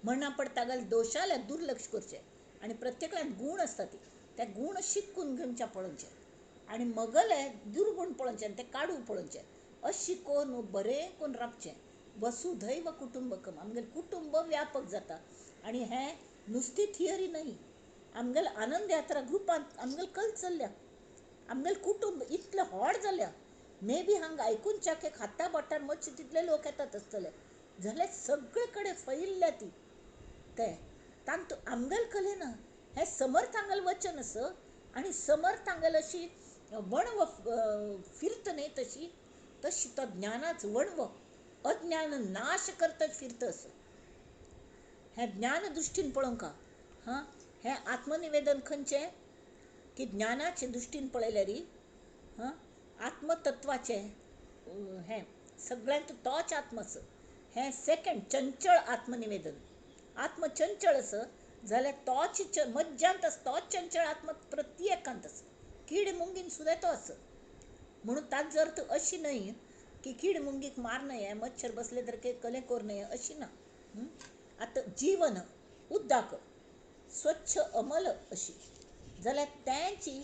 B: म्हण आपण तागेले दोशाल्या दुर्लक्ष करचें. आनी प्रत्येकल्यान गूण आसता ती ते गूण शिकून घेवच्या पळोवचें आनी मगले दुर्गूण पळोवचें आनी ते काडूंक पळोवचें. अशी करून बरें करून राबचें. वसुधैव कुटुंबकम, आमगेलें कुटुंब व्यापक जाता. आनी हें नुस्ती थियरी न्हय, आमगेले आनंद यात्रा ग्रुपांत आमगेले कल चल्ल्या, आमगेलें कुटुंब इतलें व्हड जाल्या, मे बी हांगा आयकुनच्याक एक हाता बोटार मोडचे तितले लोक येतात आसतले, जाल्यार सगळे कडेन फैल्ल्या ती ते तांतू आमगेले कले ना. हें समर्थांगेलें वचन आसा आनी समर्थांगेले अशी वणव फिरत न्हय तशी तशी तो ज्ञानाच वणव अज्ञान नाश करता फिरत असो. हें ज्ञान दृश्टीन पळोवंक हां, हें आत्मनिवेदन खंयचें की ज्ञानाचे दृश्टीन पळयल्यार हां आत्मतत्वाचें हें सगळ्यांत तोच आत्म आसा. हें सेकंड चंचळ आत्मनिवेदन. आत्म चंचळ आसा जाल्यार तोच मज्जांत आसा, तोच चंचळ आत्म प्रत्येकांत आसा, कीड मुंगीन सुद्दां तो आसा. म्हणून ताजो अर्थ अशी न्हय की कीड मुंगीक मार न्हय, मच्छर बसले तर कलें कोर न्हय, अशी ना. आतां जीवन उद्दाक स्वच्छ अमल अशी जाल्यार तेंची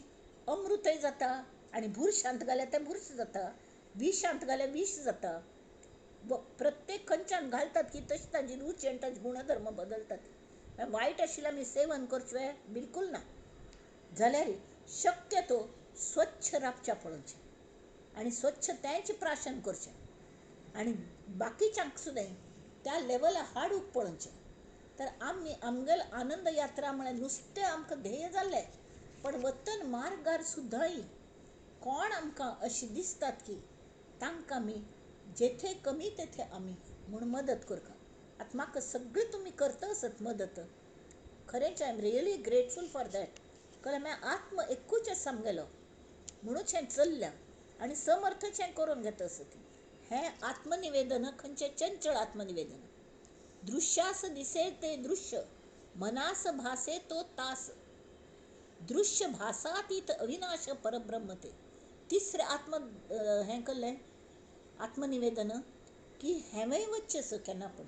B: अमृतय जाता आनी भुरशांत घाल्यार तें भुरश जाता, विशांत घाल्यार विष जाता. प्रत्येक खंयच्यान घालतात की तशी ताजी रुची आनी ताजे गुणधर्म बदलतात. वायट आशिल्लें आमी सेवन करचें बिलकूल ना, जाल्यार शक्यतो स्वच्छ राबच्या पळोवचें आनी स्वच्छ तेंच प्राशन करचें आनी बाकीच्यांक सुद्दां त्या लेवला हाडूंक पळोवचें. तर आमी आमगेल आनंद यात्रा म्हळ्यार नुस्तें आमकां ध्येय जाल्लें, पण वतन मार्गार सुद्दां कोण आमकां अशी दिसतात की तांकां आमी जेथे कमी तेथे आमी म्हूण मदत करता. आतां म्हाका सगळीं तुमी करता आसत मदत, खरेंच I am really grateful for that. कारण मागीर आत्म एकूच आसा आमगेलो म्हणूच हें चल्ल्या आनी समर्थच हें करून घेता आसत. हें आत्मनिवेदन खंयचें चंचळ आत्मनिवेदन. दृश्यास दिसे ते दृश्य मनास भासे तो तास दृश्य भासातीत अविनाश परब्रह्म ते. तिसरें आत्म हें केल्लें आत्मनिवेदन की हेंवय वच्चें आसा केन्ना पण.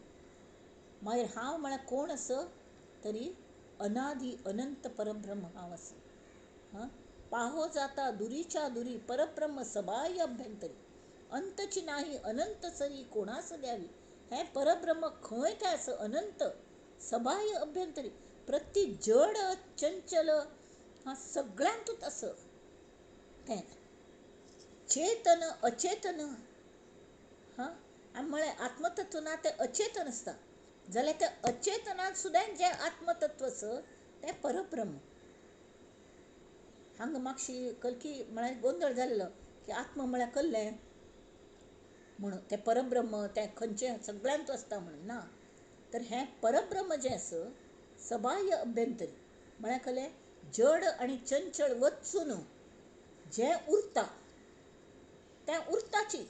B: मागीर हांव म्हळ्यार कोण आसा तरी अनादी अनंत परब्रह्म हांव आसा. हां, पाहो जाता दुरीच्या दुरी परब्रह्म सबाय अभ्यंतरी अंतची नाही अनंत सरी कोणास द्यावी. हें परब्रह्म खंय तें आसा अनंत सबाय अभ्यंतरी प्रति जड चंचल हां सगळ्यांतूच आसा तें चेतन अचेतन. हां, आनी म्हळें आत्मतत्व ना तें अचेतन आसता, जाल्यार त्या अचेतनांत सुद्दां जें आत्मतत्व आसा तें परब्रह्म. हांगा मातशी कलकी म्हळ्यार गोंदळ जाल्लो की आत्म म्हळ्यार कल्लें म्हणून तें परब्रह्म तें खंयचें सगळ्यांत आसता म्हणून ना, तर हें परब्रह्म जें आसा सबाह्य अभ्यंतरी म्हळ्यार कलें जड आनी चंचळ वचून जें उरता तें उरताची.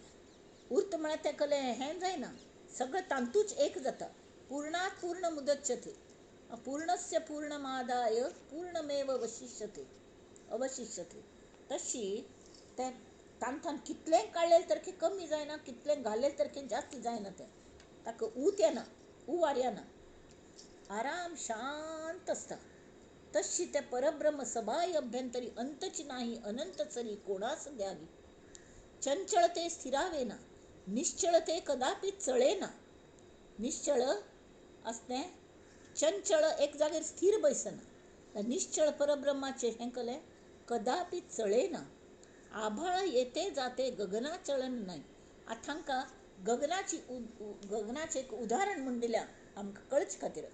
B: उर्त म्हळ्यार तें कलें हें जायना, सगळें तांतूच एक जाता. पूर्णात पूर्ण मुदच्यते पूर्णस्य पूर्णमादाय पूर्णमेव वशिष्यते अवशिष्यते. तशी तें तांकां कितलें काडलें तर कमी जायना, कितलें घालें तर जास्त जायना, तें ताका ऊत येना, उवार येना, आराम शांत आसता. तशी तें परब्रह्म सबाय अभ्यंतरी अंतची नाही अनंत सरी कोणास द्यावी. चंचळते स्थिरावे ना निश्चळते कदापि चळे ना. निश्चळ आसतें चंचळ एक जाग्यार स्थिर बैसना, निश्चळ परब्रह्माचें हें कलें कदापि चळे ना. आभाळ येते जाते गगना चलन नाही. आतां हांकां गगनाची गगनाचें एक उदाहरण म्हूण दिल्या आमकां कळचे खातीर.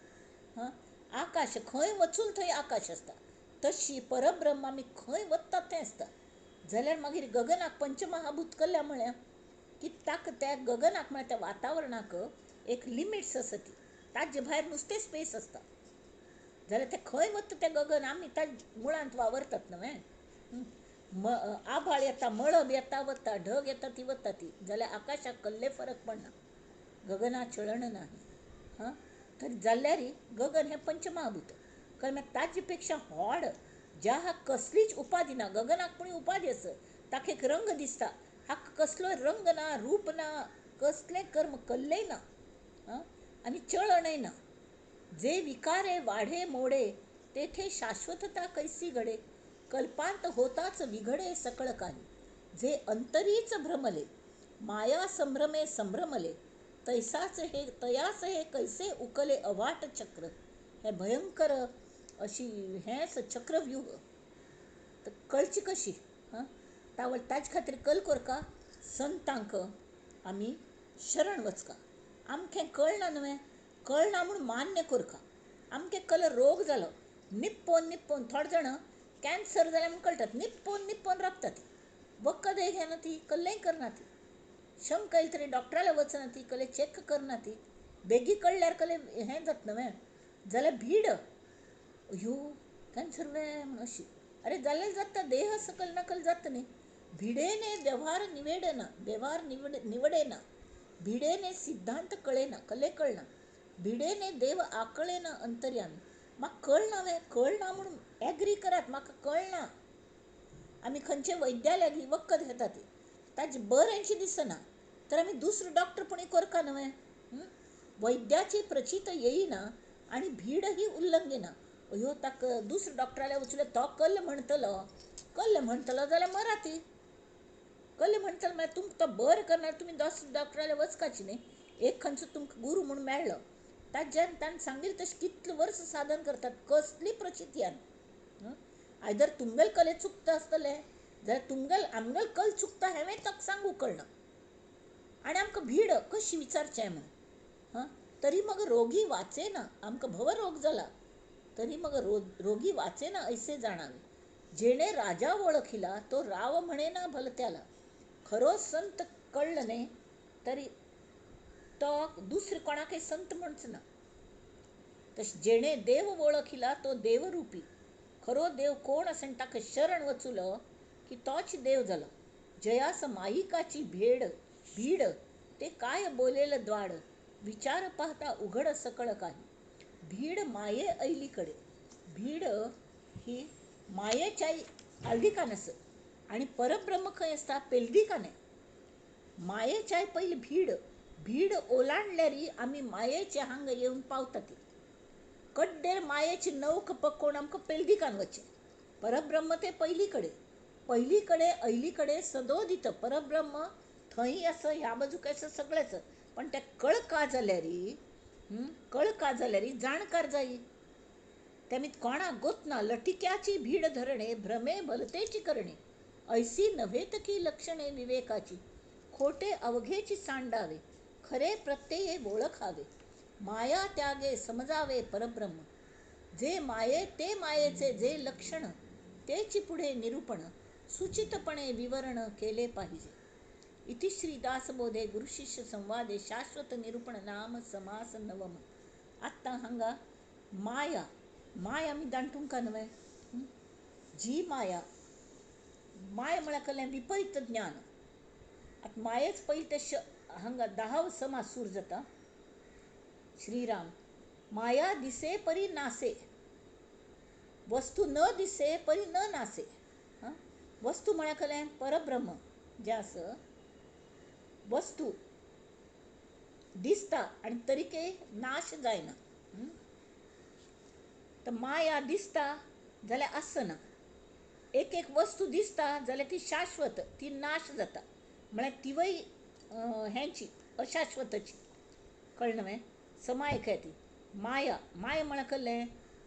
B: हां, आकाश खंय वचून थंय आकाश आसता, तशी परब्रह्म आमी खंय वतात थंय आसता. जाल्यार मागीर गगनाक पंचमहाभूत कल्ल्या म्हळ्यार की ताका त्या गगनाक म्हळ्यार त्या वातावरणाक एक लिमिट्स आसा ती, ताजे भायर नुस्तें स्पेस आसता. जाल्यार तें खंय वता तें गगन आमी त्या मुळांत वावरतात न्हय. आभाळ येता, मळब येता वता, ढग येता ती वता ती, जाल्यार आकाशाक कसलें फरक पडना, गगना चलण नाही. हां, तर जाल्यार गगन हें पंचमहाभूत कारण ताजे पेक्षा व्हड ज्या हा कसलीच उपाधी ना. गगनाक पूण उपाधी आसा, ताका एक रंग दिसता, हाका कसलो रंग ना, रूप ना, कसलें कर्म कल्लें ना, आं, आनी चलणय ना. जे विकारे वाढे मोडे तेथे शाश्वतता कैसी घडे. कल्पांत होताच विघडे सकळ काही. जे अंतरीच भ्रमले माया संभ्रमे संभ्रमले तैसाच हे तयास हे कैसे उकले अवाट चक्र. हे भयंकर अशी हें चक्रव्यूह तर कळची कशी. हां, तावळ ताजे खातीर कल कोरका संतांक आमी शरण वचका. आमकें कळना न्हय, कळना म्हूण मान्य कोरका. आमकें कल रोग जालो निप्पोन निप्पोन थोडे जाणां कॅन्सर जाल्यार म्हूण कळटात, निप्पोन निप्पोन राबतात. वखदय घेना ती, कल्लेंय करना ती. शंका येयली तरी डॉक्टराले वचना ती, कल्ले चॅक करना ती. बेगी कळ्ळ्यार कल्ले हें जाता न्हय जाल्यार भीड, अयो कॅन्सर वे म्हूण अशी. अरे जाल्यार जाता, देह सकल नकल जाता न्ही. भिडेने व्यवहार निवेडना, व्यवहार निवडेना, भिडेने सिद्धांत कळेना, कल्ले कळना, भिडेने देव आकळेना अंतर्यामी. म्हाका कळना वे, कळना म्हूण एग्री करात, म्हाका कळना. आमी खंयचे वैद्या लागीं वखद घेता ती ताजें बरेंशें दिसना तर आमी दुसरो डॉक्टर पुणी करका न्हय. वैद्याची प्रचित येयना आनी भीड ही उल्लंघिना. अयो ताका दुसरो डॉक्टराले वचले तो कल्ल म्हणटलो, कल्ल म्हणटलो जाल्यार मराती. कल्ल म्हणटलो म्हळ्यार तुमकां तो बरें करना, तुमी दुसऱ्या डॉक्टराले वचपाची न्ही. एक खंयचो तुमकां गुरू म्हूण मेळ्ळो, ताज्यान ताणें सांगिल्लें तशें कितलें वर्स साधन करतात, कसली प्रचिती येना. आयदर तुमगेले कले चुकता आसतलें जाल्यार तुमगेल आमगेल कल चुकता हेंवूय ताका सांगूंक कळना. आनी आमकां भीड कशी विचारचें म्हूण. हां, तरी मग रोगी वाचेना, आमकां भवरोग जाला तरी मग रोगी वाचेना ऐसे जाणावे. जेणे राजा वळखिला तो राव म्हणेना भलत्याला. खरो संत कळ्ळो न्ही तरी तो दुसरे कोणाकय संत म्हणचो ना. तशें जेणे देव वळखिला तो देवरुपी. खरो देव कोण आसा ताका शरण वचुलो की तोच देव जालो. जयास मायिकाची भेड भीड ते काय बोलेल द्वाड, विचार पाहता उघड सकळ काही. भीड माये ऐलीकडे. भीड ही मायेच्या आल्दिकान आसा आनी परब्रह्म खंय आसता पेलदिकान. मायेच्याय पयली भीड, भीड ओलांडल्यार आमी मायेचे हांगा येवन पावता ती. कड्डेर मायेची नौक पकोवन आमकां पेलदिकान वचचें. परब्रह्म ते पयली कडेन, पयली कडेन ऐली कडेन सदोदित परब्रह्म थंय आसा, ह्या बाजूक आसा, सगळें आसा. पण तें कळका जाल्यार, कळका जाल्यार जाणकार जायी. तेमी कोणाक गोतना लटिक्याची भीड धरणे, भ्रमे भलतेची करणे, ऐसी नव्हेत की लक्षणे विवेकाची. खोटे अवघेची सांडावे, खरे प्रत्यये ओळखावे, माया त्यागे समजावे परब्रह्म. जे माये ते मायेचे जे लक्षण, तेची पुढे निरूपण, सुचितपणे विवरण केले पाहिजे. इति श्री दासबोधे गुरुशिष्य संवादे शाश्वत निरूपण नाम समास नवम. आत्तां हांगा माया, माया आमी जाणटूंका न्हय. जी माया, माया म्हळ्यार कसलें विपरीत ज्ञान. आतां मायेच पयलीं ते हांगा 10 समास सूर जाता. श्रीराम माया दिसे परी नासे, वस्तू न दिसे परी न नासे. वस्तू म्हळ्यार कसलें परब्रह्म जें आसा. वस्तू दिसता आनी तरीकय नाश जायना. तर माया दिसता जाल्यार आसना. एक एक वस्तू दिसता जाल्यार ती शाश्वत, ती नाश जाता, म्हळ्यार तिवय हेंची अशाश्वतची. कळ्ळें न्हय? समायक ती माया. माया म्हळ्यार कसलें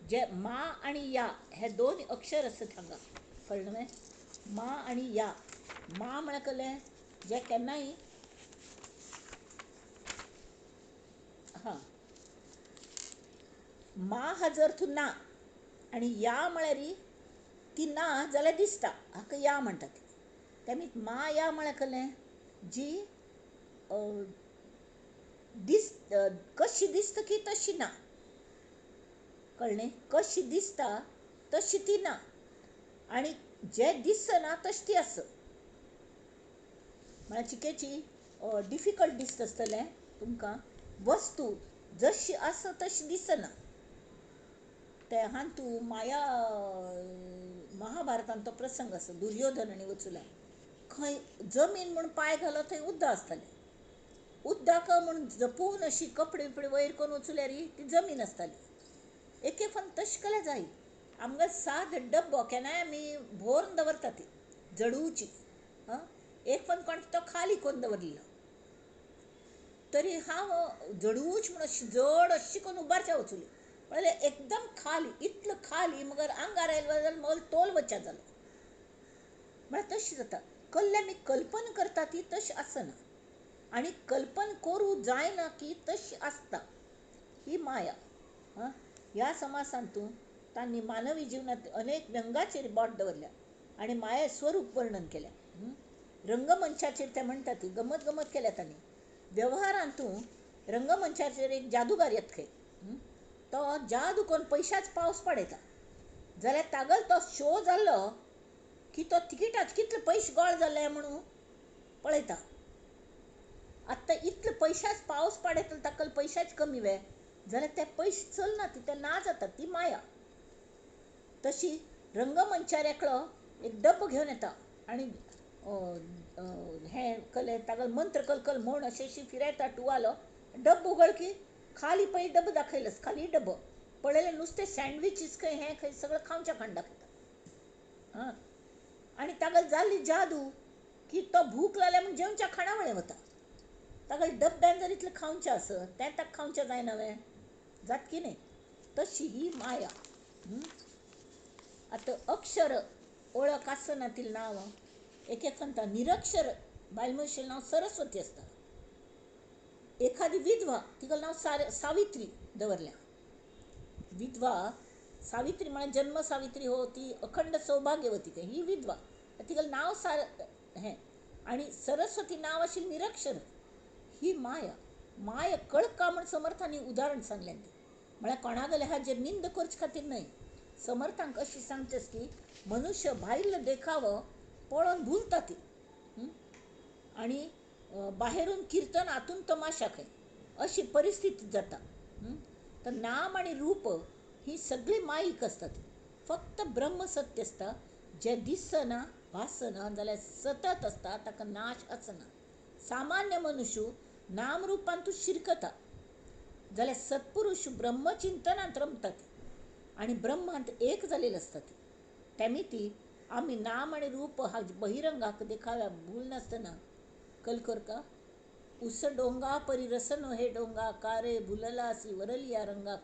B: जे मा आनी या हे दोन अक्षर आसतात हांगा. कळ्ळें न्हय? मा आनी या. मा म्हळ्यार कसलें जें केन्नाय, हां, मा हाजो अर्थ ना आनी या म्हळ्यार ती ना जाल्यार दिसता, हाका या म्हणटात. तेमी मा या म्हळ्यार कसलें जी दिस कशी दिसता की तशी ना. कळ्ळें? कशी दिसता तशी ती ना आनी जें दिसना तशें ती आसा. म्हळ्यार चिकेची डिफिकल्ट दिसता आसतलें तुमकां. वस्तू जशी आसा तशी दिसना. ते हातूंत माया महाभारतांत तो प्रसंग आसा, दुर्योधन आनी वचुला. खंय जमीन म्हूण पांय घालो थंय उदक आसतालें. उदक म्हूण जपून अशी कपडे बिपडे वयर करून वचुल्यार ती जमीन आसताली. एक एक फावट तशें केल्यार जाय. आमकां साद डब्बो केन्नाय आमी भरून दवरता ती जडुची. आं, एक फावट कोण तो खाली करून दवरिल्लो तरी हांव जडूच म्हूण अशी जड अशी करून उबारच्या वचुली म्हळ्यार एकदम खाली, इतलो खाली मगर आंगार आयलो जाल्यार मगल तोल वच्चा जालो. म्हळ्यार तशें जाता. कल्ले आमी कल्पना करता ती तशी आसना आनी कल्पना करूं जायना की तशी आसता. ही माया. आं, ह्या समासांतून तांणी मानवी जिवनांत अनेक व्यंगाचेर बोट दवरल्या आनी माये स्वरूप वर्णन केलें. रंगमंचाचेर ते म्हणटा ती गमत गमत केल्या तांणी. व्यवहारांत तूं रंगमंचाचेर एक जादूगार येता खंय, तो जादू करून पयशाच पावस पडयता जाल्यार तागल तो शो जाल्लो की तो तिकीटाच कितले पयशे गोळ जाले म्हणून पळयता. आतां इतले पयशाच पावस पडयता ताका पयशाच कमी वे जाल्यार ते पयशे चलना, ते ना जाता, ती माया. तशी रंगमंचार एकलो एक डब्बो घेवन येता आनी हें कले ताका मंत्र कलकल म्हूण अशें अशी फिरयता टुवालो, डब्बो उगड की खाली पळय डब्बो दाखयलो, खाली डब्बो पळयलें नुस्तें सँडविचीस खंय हें खंय सगळें खावच्या खाण दाखयता. हां, आनी ताका जाल्ली जादू की तो भूक लागल्या म्हूण जेवच्या खाणा वळें वता. ताका डब्ब्यान जर इतलें खावचें आसत तें ताका खावचें जायना वे, जात की न्हय? तशी ही माया. आतां अक्षर ओळख आसना तिलें नांव एक एक म्हणटा निरक्षर बायल मनशेलें नांव सरस्वती आसता. एखादी विधवा तिका नांव सावित्री दवरल्या. विधवा सावित्री म्हळ्यार जन्म सावित्री हो ती अखंड सौभाग्यवती, ही विधवा तिका नांव हें. आनी सरस्वती नांव आशिल्लें निरक्षर. ही माया. माया कळका म्हूण समर्थांनी उदाहरण सांगलें तें. म्हळ्यार कोणागेले हाजेर निंद करचे खातीर न्हय, समर्थांक अशें सांगचें की मनुष्य भायलो देखावो पळोवन भुलता ती, आनी बाहेरून किर्तन आतून तमाशा खंय अशी परिस्थिती जाता. तर नाम आनी रूप ही सगळी मायीक आसतात. फक्त ब्रह्म सत्य आसता जें दिसना भासना जाल्यार सतत आसता, ताका नाश आसना. सामान्य मनुष्य नाम रुपान तूं शिरकता जाल्यार सत्पुरुष ब्रह्मचिंतनांत रमतात आनी ब्रह्मांत एक जालेले आसतात. तेमिती आमी नाम आनी रूप हा बहिरंगाक देखाव्या भूल नासतना कल करका उस डोंगा परी रसन हे डोंगा कारे भुललासी वरलिया रंगाक.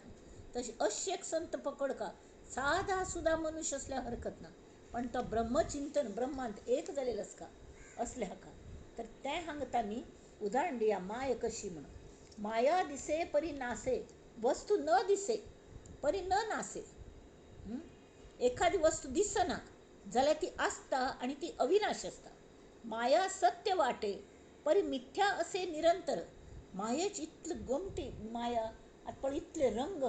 B: तशी अशी एक संत पकडका साधा सुद्धा मनुष्य असल्या हरकत ना, पण तो ब्रह्मचिंतन ब्रह्मांत एक जालेलो आसता असले हाका. तर तें हांगा तांणी उदाहरण दिया माय कशी म्हणून. माया दिसे परी नासे, वस्तू न दिसे परी न नासे. एखादी वस्तू दिसना जाल्यार ती आसता आनी ती अविनाश आसता. माया सत्य वाटे परी मिथ्या असे निरंतर. मायेच इतले गोमटी माया आतां पळय इतले रंग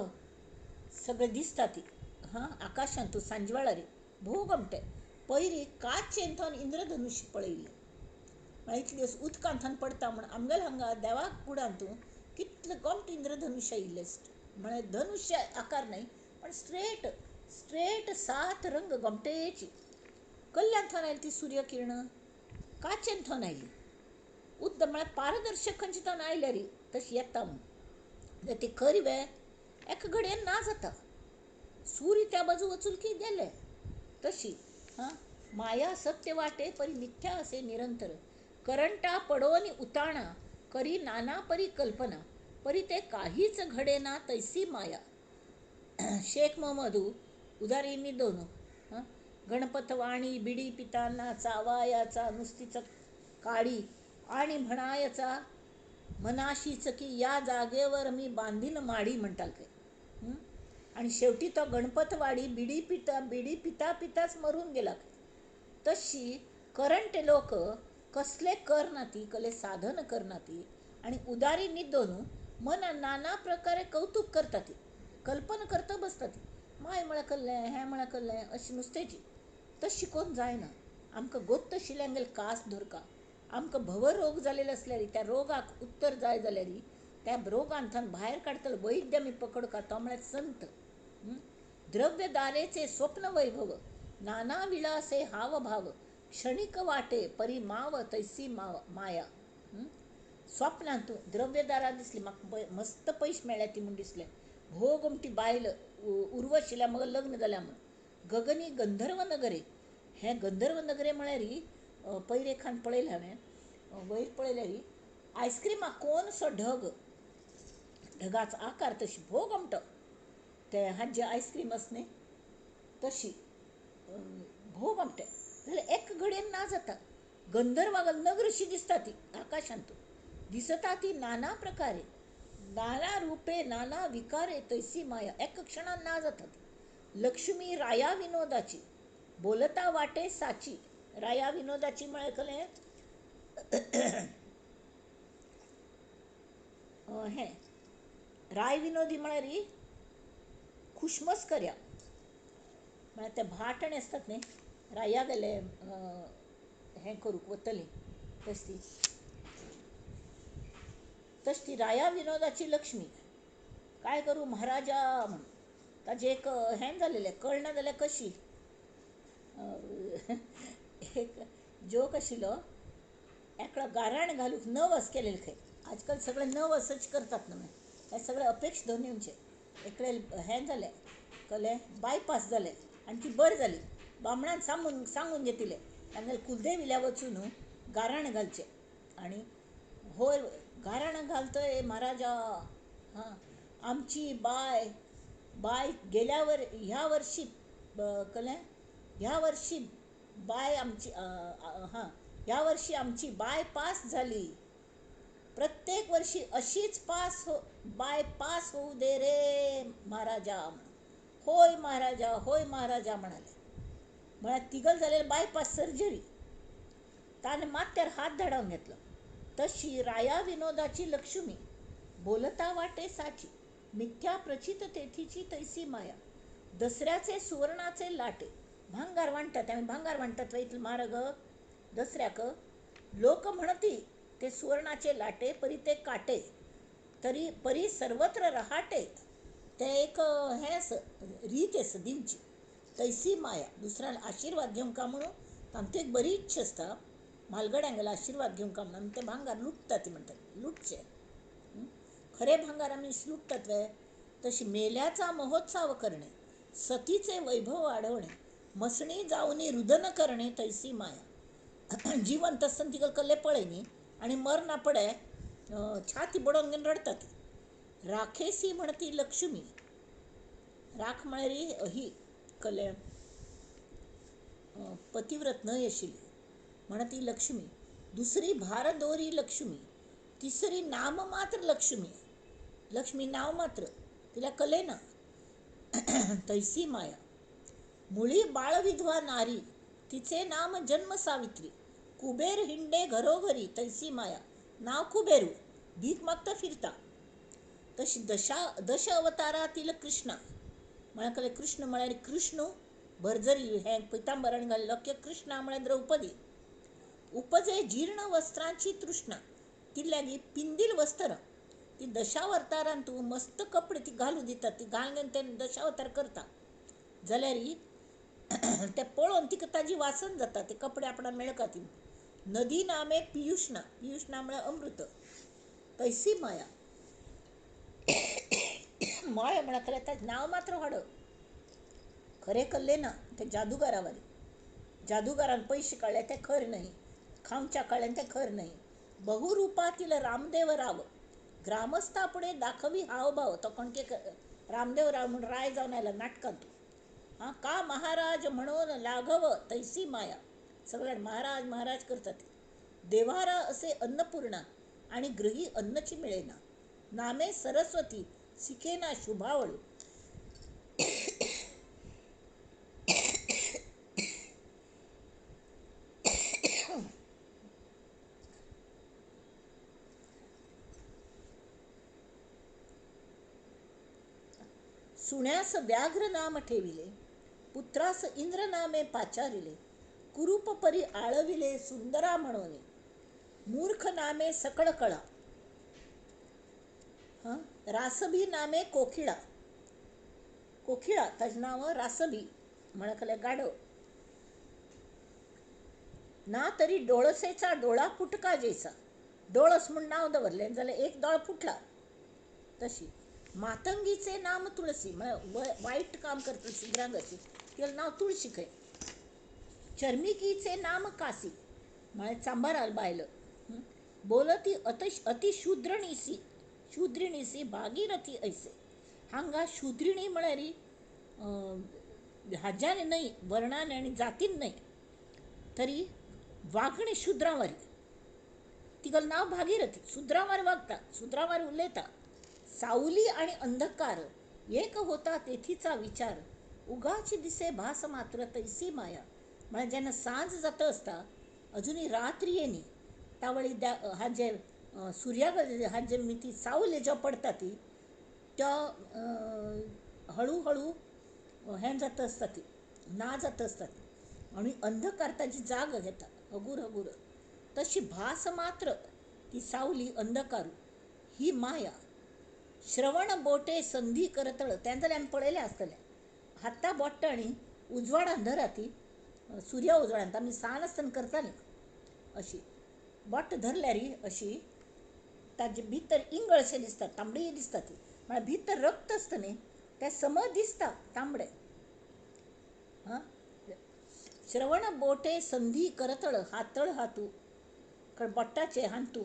B: सगळे दिसता ती. हां, आकाशांत तूं सांजवेळार भोव गोमटे. पयलीं काचेंतल्यान इंद्रधनुष्य पळयिल्लें, म्हळ्यार इतले दीस उदकांतल्यान पडटा म्हूण आमगेले हांगा देवा कुडांत कितले गोमटे इंद्रधनुष्य आयिल्ले. म्हळ्यार धनुष्य आकार न्हय पण स्ट्रेट स्ट्रेट सात रंग गोमटेची. कल्ल्यांतल्यान आयली ती सूर्यकिरणां, काचेंतल्यान आयली. उद्द म्हळ्यार पारदर्शक खंयचे थंय आयल्यार तशी येता म्हूण ती खरी वे एका घडयेन ना जाता. सूर्य त्या बाजू वचून की गेले तशी. हां, माया सत्य वाटे परी मिथ्या असे निरंतर. करंटा पडोनी उताणा करी नाना परी कल्पना परी ते काहीच घडेना तैसी माया. शेख मोहम्मदू उदारी निदोन. हां, गणपत वाणी बिडी पिताना चावायाचा नुसतीच काळी आणि म्हणायचा मनाशीच की या जागेवर मी बांधीन माडी म्हणटाल खंय. आणि शेवटी तो गणपतवाडी बिडी पिता बिडी पिता पिताच मरून गेला खंय. तशी करंट लोक कसले करना ती कले साधन करना ती आणि उदारी निदोन मना नाना प्रकारे कौतुक करता ती, कल्पना करता बसता ती. माय म्हळ्यार कल्लें हें म्हळ्यार कल्लें अशी नुस्तेची. तशी कोण जायना. आमकां गोत्त आशिल्ल्यांगेर कास धरका. आमकां भवरोग जालेले आसल्यार त्या रोगाक उत्तर जाय जाल्यार त्या रोगांतल्यान भायर काडटलो वैद्य आमी पकडका तो म्हळ्यार संत. द्रव्यदारेचे स्वप्न वैभव नाना विलासे हावभाव क्षणिक वाटे परी माव तैसी माव माया. स्वप्नांतू द्रव्यदारा दिसली म्हाका मस्त पयशे मेळ्ळ्या ती म्हूण दिसलें. भोव गोमटी बायल उर्वशिल्या मगो लग्न जाल्या म्हूण. गगनी गंधर्व नगरे, हें गंधर्व नगरे म्हळ्यार पयर एखान पळयलें हांवें वयर पळयल्यार आयस्क्रिमा कोनसो ढग, ढगाचो आकार तशी भोव गोमटो. ते हाजे आयस्क्रीम आस न्हय तशी भोव गोमटे. जाल्यार एक घडयेन ना जाता. गंधर्वागल नगरशी दिसता ती आकाशांत दिसता ती नाना प्रकारे नाना रुपे नाना विकारे तैसी माया. एक क्षणान ना जाता ती. लक्ष्मी राया विनोदाची बोलता वाटे साची. राया विनोदाची म्हळ्यार कलें हें राय विनोदी म्हळ्यार खुशमस करया म्हळ्यार ते भाट आनी आसतात न्ही राया गेले हें करूंक वतलीं तशी तशी ती राया विनोदाची लक्ष्मी काय करूं महाराजा म्हूण ताजें एक हें जालेलें कळना जाल्यार कशी एक जोक आशिल्लो एकलो गाराण घालूंक नवस केलेलें खंय आजकाल सगळे नवसच करतात न्हय हे सगळे अपेक्ष धरून एकले हें जालें कलें बायपास जालें आनी ती बरी जाली बामणान सांगून सांगून घेतिल्लें तांगेले कुलदेवील्या वचून गाराण घालचें आनी होय गाराण घालतय म्हाराजा हां आमची बाय बाय गेल्या वर ह्या वर्षी कलें ह्या वर्षी बाय आमची हां ह्या वर्षी आमची बाय पास झाली प्रत्येक वर्षी अशीच पास हो बाय पास होऊ दे रे महाराजा होय महाराजा होय महाराजा म्हणाले. म्हळ्यार तिगल जालें बायपास सर्जरी ताणें माथ्यार हात धाडावन घेतलो. तशी राया विनोदाची लक्ष्मी बोलता वाटे साठी मिथ्या प्रचित तेथीची तैसी माया दसऱ्याचे सुवर्णाचे लाटे भांगार वांटतात आमी भांगार वांटतात इतलें म्हारग दसऱ्याक लोक म्हणती ते सुवर्णाचे लाटे परी ते काटे तरी परी सर्वत्र रहाटे ते एक हें आसा रीत आसा दिवची तैसी माया दुसऱ्यान आशिर्वाद घेवंक म्हणून तांची एक बरी इच्छा आसता म्हालगड्यांगेलो आशिर्वाद घेवंक म्हणून आमी ते भांगार लुटतात म्हणटात लुटचें खरें भांगार आमी लुटतात वे तशी मेल्याचा महोत्सव करणे सतीचे वैभव वाढवणे मसणी जावनी रुदन करणे तैसी माया जिवंत आसतना तिका कल्ले पळय न्ही आनी मरना पडे छाती बडोवन घेवन रडटा ती. राखेसी म्हणती लक्ष्मी राख म्हळ्यार ही कले पतिव्रत न्हय आशिल्ली म्हणती लक्ष्मी दुसरी भारदोरी लक्ष्मी तिसरी नाम मात्र लक्ष्मी लक्ष्मी नाव मात्र तिला कले ना तैसी माया मुळी बाळविधवा नारी तिचे नाम जन्म सावित्री कुबेर हिंडे घरोघरी तैसी माया नाव कुबेरू भीक मागता फिरता. तशी दश अवतारातील कृष्णा म्हळ्यार कृष्ण म्हळ्यार कृष्ण भरजरी हें पितांबरण घाल्लो की कृष्णा म्हळ्यार द्रौपदी उपजे जीर्ण वस्त्रांची तृष्णा ती लागीं पिंदील वस्त्र ती दशावतारान तूं मस्त कपडे ती घालूं दितात ती घालून ते दशावतार करता जाल्यार ते पळोवन तिका ताजी वासन जाता ते कपडे आपणाक मेळका ती. नदी नामे पियुष्णा पियुष्णा म्हळ्यार अमृत तैसी माया माया म्हळ्यार ताजें नांव मात्र हाडप खरें कल्लें ना ते जादूगारावरी जादूगारान पयशे काडले ते खरें न्हय खामच्या काडले ते खरें न्हय. बहुरूपातील रामदेव राव ग्रामस्था फुडें दाखवी हावभाव तो कोणके रामदेव राव म्हूण राय जावन आयला नाटकांत आं का महाराज म्हणून लाघव तैसी माया सगळ्यान महाराज महाराज करतात. देव्हारा असे अन्नपूर्णा आणि गृही अन्नची मिळेना नामे सरस्वती सिकेना शुभावळू सुण्यास व्याघ्र नाम ठेविले पुत्रास इंद्र नामे पाचारिले कुरूप परी आळविले सुंदरा म्हणून मूर्ख नामे सकळकळा हां रासभी नामे कोकिळा कोकिळा ताजें नांव रासभी म्हळ्यार गाढव ना तरी डोळसेचा डोळा फुटका जैसा डोळस म्हूण नांव दवरलें जाल्यार एक दोळ फुटला. तशी मातंगीचे नाम तुळसी म्हळ्यार वायट काम करता शुद्रांगाची तिका नांव तुळशी खंय. चर्मिकीचे नाम कासी म्हळ्यार चांभाराल बायल बोलती अतिशूद्रणीसी शूद्रिणीसी भागीरथी ऐसे हांगा शूद्रिणी म्हळ्यार हाज्यान न्हय वर्णान आनी जातीन न्हय तरी वागणी शुद्रांवारी तिका नांव भागीरथी शुद्रांवार वागता शुद्रांवार उलयता. सावली आणि अंधकार एक होता तेथीचा विचार उगाच दिसे भास मात्र तैसी माया म्हळ्यार जेन्ना सांज जाता आसता अजुनूय रात्री येनी तावळी हाजे सुर्या हाजे ती सावली जेन्ना पडटा ती त्या हळू हळू हें जाता आसता ती ना जाता आसता ती आनी अंधकार ताजी जाग घेता हगूर हगूर. तशी भास मात्र ती सावली अंधकार ही माया. श्रवण बोटे संधी करतळ तें जाल्यार आमी पळयलें आसतलें. हाता बोट्टां आनी उजवाडान धरा ती सुर्या उजवाडान आमी सान आसतना करतालीं अशी बोट धरल्यार अशी ताजे भितर इंगळशें दिसता, तांबडी दिसता ती, म्हळ्यार भितर रक्त आसता न्ही तें समज दिसता तांबडें. हां, श्रवण बोटे संधी करतळ हातळ हातू कारण बोट्टाचे हांतू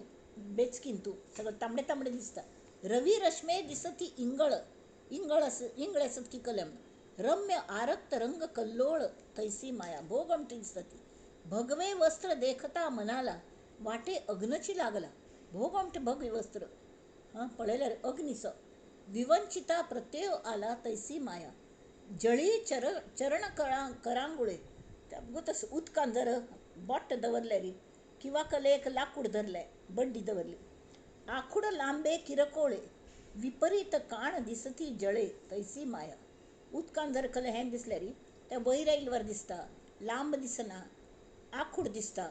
B: बेचकीन तूं सगळें तांबडे तांबडे दिसता. रवी रश्मे दिसती इंगळ इंगळ इंगळ आसत की कलम रम्य आरक्त रंग कल्लोळ तैसी माया. भोग अमटी दिसता ती. भगवे वस्त्र देखता मनाला वाटे अग्नची लागला. भोग अमटे भगवे वस्त्र हां पळयल्यार अग्निचो. विवंचिता प्रत्यय आला तैसी माया. जळी चरण करांगुळे तसं उदकान जर बोट दवरल्यारी किंवा कले एक लाकूड धरलें बड्डी दवरली. आखूड लांबे किरकोळे विपरीत काण दिसती जळे तैसी माया. उदकान जर कले हें दिसल्यारी तें वयर आयिल्ल्यार दिसता, लांब दिसना, आखूड दिसता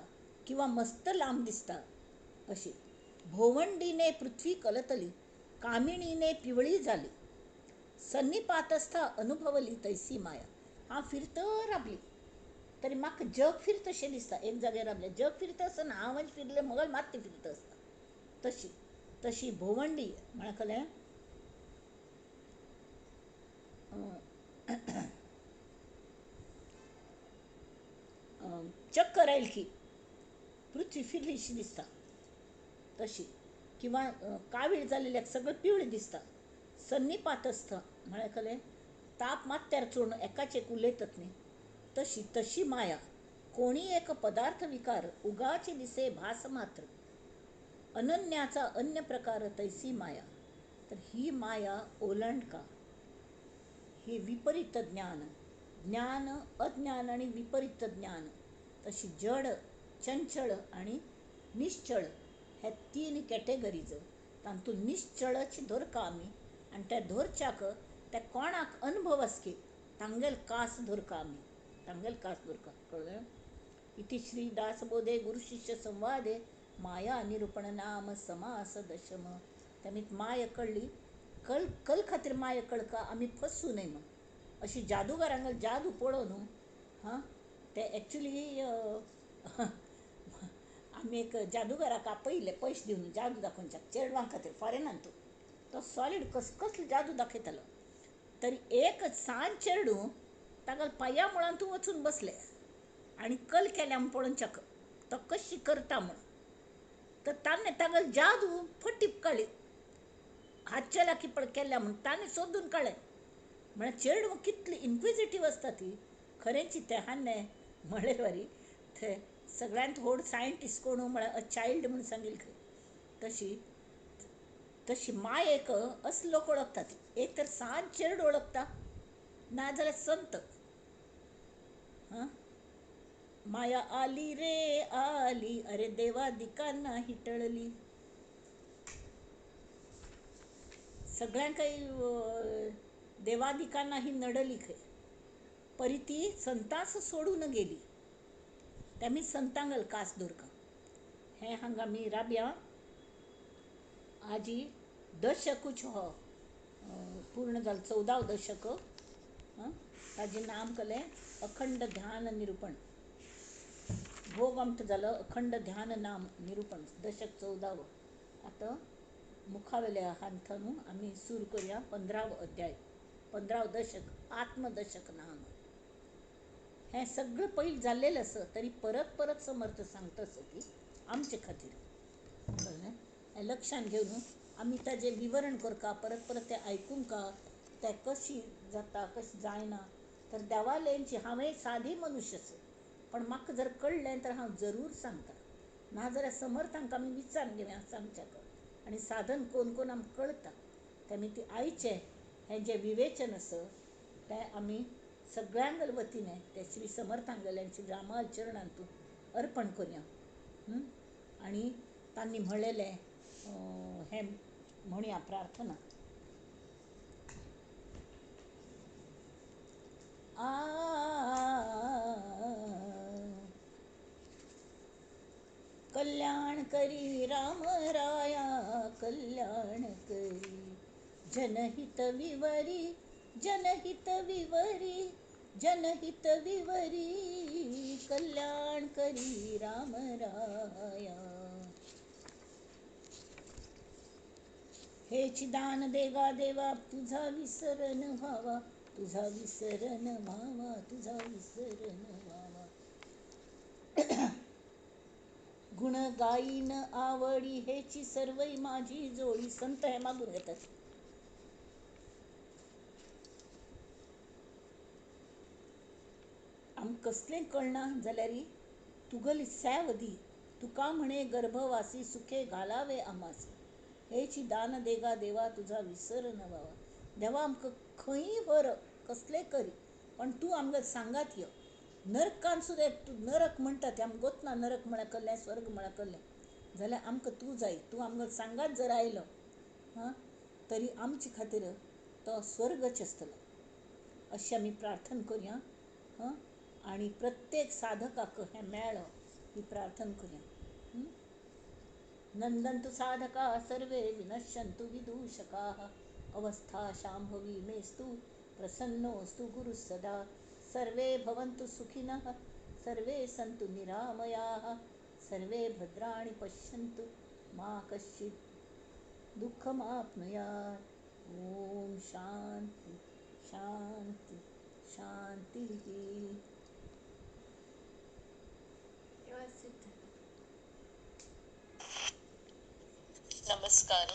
B: किंवा मस्त लांब दिसता अशी. भोवंडीने पृथ्वी कलतली कामिणीने पिवळी जाली सन्निपातस्था अनुभवली तैसी माया. हांव फिरत राबली तरी म्हाका जग फिरत अशें दिसता. एक जाग्यार राबलें जग फिरता आसतना हांव आनी फिरलें मगल मात फिरता आसता. तशी तशी भोवंडी म्हळ्यार कलें चक्कर आयली की पृथ्वी फिरली अशी दिसता तशी, किंवा कावीळ जाल्ल्याक सगळें पिवळी दिसता. सन्निपातस्थ म्हळ्यार कलें ताप मात्यार चोळून एकाच एक उलयतात न्ही तशी तशी माया. कोणी एक पदार्थ विकार उगाचे दिसे भास मात्र अनन्याचा अन्य प्रकार तैसी माया. तर ही माया ओलांडका हे विपरीत ज्ञान, ज्ञान अज्ञान आणि विपरीत ज्ञान, तशी जड चंचळ आणि निश्चळ ह्या तीन कॅटेगरीज. तातूंत निश्चळच धरका आमी आनी त्या धरच्याक त्या कोणाक अनुभव आसकी तांगेल कास धरका आमी, तांगेल कास धरका. कळ्ळें? इति श्री दासबोधे गुरुशिष्य संवादे माया निरूपण नाम समास दशम. त्यामी माया कळ्ळी. कल कल खातीर माया कळका आमी फसू न्हय म्हूण. अशी जादूगारांक जादू पळोवन न्हू हां ते एक्चुली आमी एक जादूगाराक आपयिल्ले पयशे दिवन जादू दाखोवच्याक चेडवां खातीर फॉरेनान तूं तो सॉलीड कसलो जादू दाखयतालो. तरी एक सान चेडूं ताका पांया मुळांत तूं वचून बसलें आनी कल केल्या म्हूण पळोवच्याक तो कशी करता म्हूण. तर ताणें ताका जादू फटीप काडली हातच्या लागीं पळ केल्या म्हूण ताणें सोदून काडलें. म्हळ्यार चेडूं कितली इन्क्विजिटीव आसता ती खरेंच तें हान्ने म्हळ्ळें वरी ते सगळ्यांत व्हड सायंटिस्ट कोण म्हळ्यार अ चायल्ड म्हूण सांगील खंय. तशी तशी मायेक असले लोक वळखतात. एक तर सान चेडूं वळखता नाजाल्यार संत. हां, माया आली रे आली अरे देवा दिकांना ही टळली. सगळ्यांकय देवादिकांना ही नडली खंय, परी ती संतांस सोडून गेली. तेमी संतांगल कास दवरका. हें हांगा आमी राबया. आजी दशकूच हो पूर्ण जालें 14 दशक. ताजें नाम कलें अखंड ध्यान निरूपण. भोग आमकां जालो अखंड ध्यान नाम निरूपण दशक 14. आतां मुखावेल्या हांथा न्हू आमी सुरू करुया 15वो अध्याय, 15वो दशक, आत्मदशक नाम. हें सगळें पयलीं जाल्लेलें आसा तरी परत परत समर्थ सांगता आसा की आमचे खातीर. कळ्ळें? हें लक्षांत घेवन आमी ताजें विवरण करका, परत परत तें आयकूंक तें कशी जाता कशें जायना. तर देवालयांची हांवें सादी मनुष्य आसा पण म्हाका जर कळ्ळें तर हांव जरूर सांगता. नाजाल्यार समर्थांक आमी विचारून घेवया सांगच्याक. आनी साधन कोण कोण आमकां कळटा. तेमी ती आयचें हें जें विवेचन आसा तें आमी सगळ्यांगल वतीन ते श्री समर्थांगल्यांची रामा चरणांतून अर्पण करुया. आनी तांणी म्हणलेलें हें म्हणया प्रार्थना. आ कल्याण करी राम राया कल्याण करी, जनहित विवरी जनहित विवरी जनहित विवरी, कल्याण करी राम राया. हेची दान देवा देवा तुझा विसरन व्हावा, तुझा विसरन व्हावा, तुझा विसरन व्हावा. गुण गाईन आवडी हेची सर्वै माझी जोडी. संत हे मागून घेतात. आमकां कसलें कळना जाल्यार तुगेली सेव दी, तुका म्हणे गर्भवासी सुखे घालावे आमास. हेची दान देगा देवा तुझा विसर न व्हावा. देवा आमकां खंयी व्हर कसलें करी पण तूं आमकां सांगात यो. नरकान सुद्दां तूं नरक म्हणटा तें आमकां गोतना, नरक म्हळ्यार कसलें, स्वर्ग म्हळ्यार कसलें, जाल्यार आमकां तूं जाय, तूं आमकां सांगात जर आयलो हां तरी आमचे खातीर तो स्वर्गच आसतलो. अशें आमी प्रार्थना करुया हां, आनी प्रत्येक साधकाक हें मेळो ही प्रार्थना करुया. नंदन्तु साधकाः सर्वे विनश्यन्तु विदूषकाः, अवस्था शाम्भवी मेस्तु प्रसन्नोऽस्तु गुरुः सदा. सर्वे भवन्तु सुखिनः सर्वे सन्तु निरामयाः, सर्वे भद्राणि पश्यन्तु मा कश्चित् दुःखमाप्नुयात्. ॐ शान्ति शान्ति शान्तिः.
A: नमस्कार.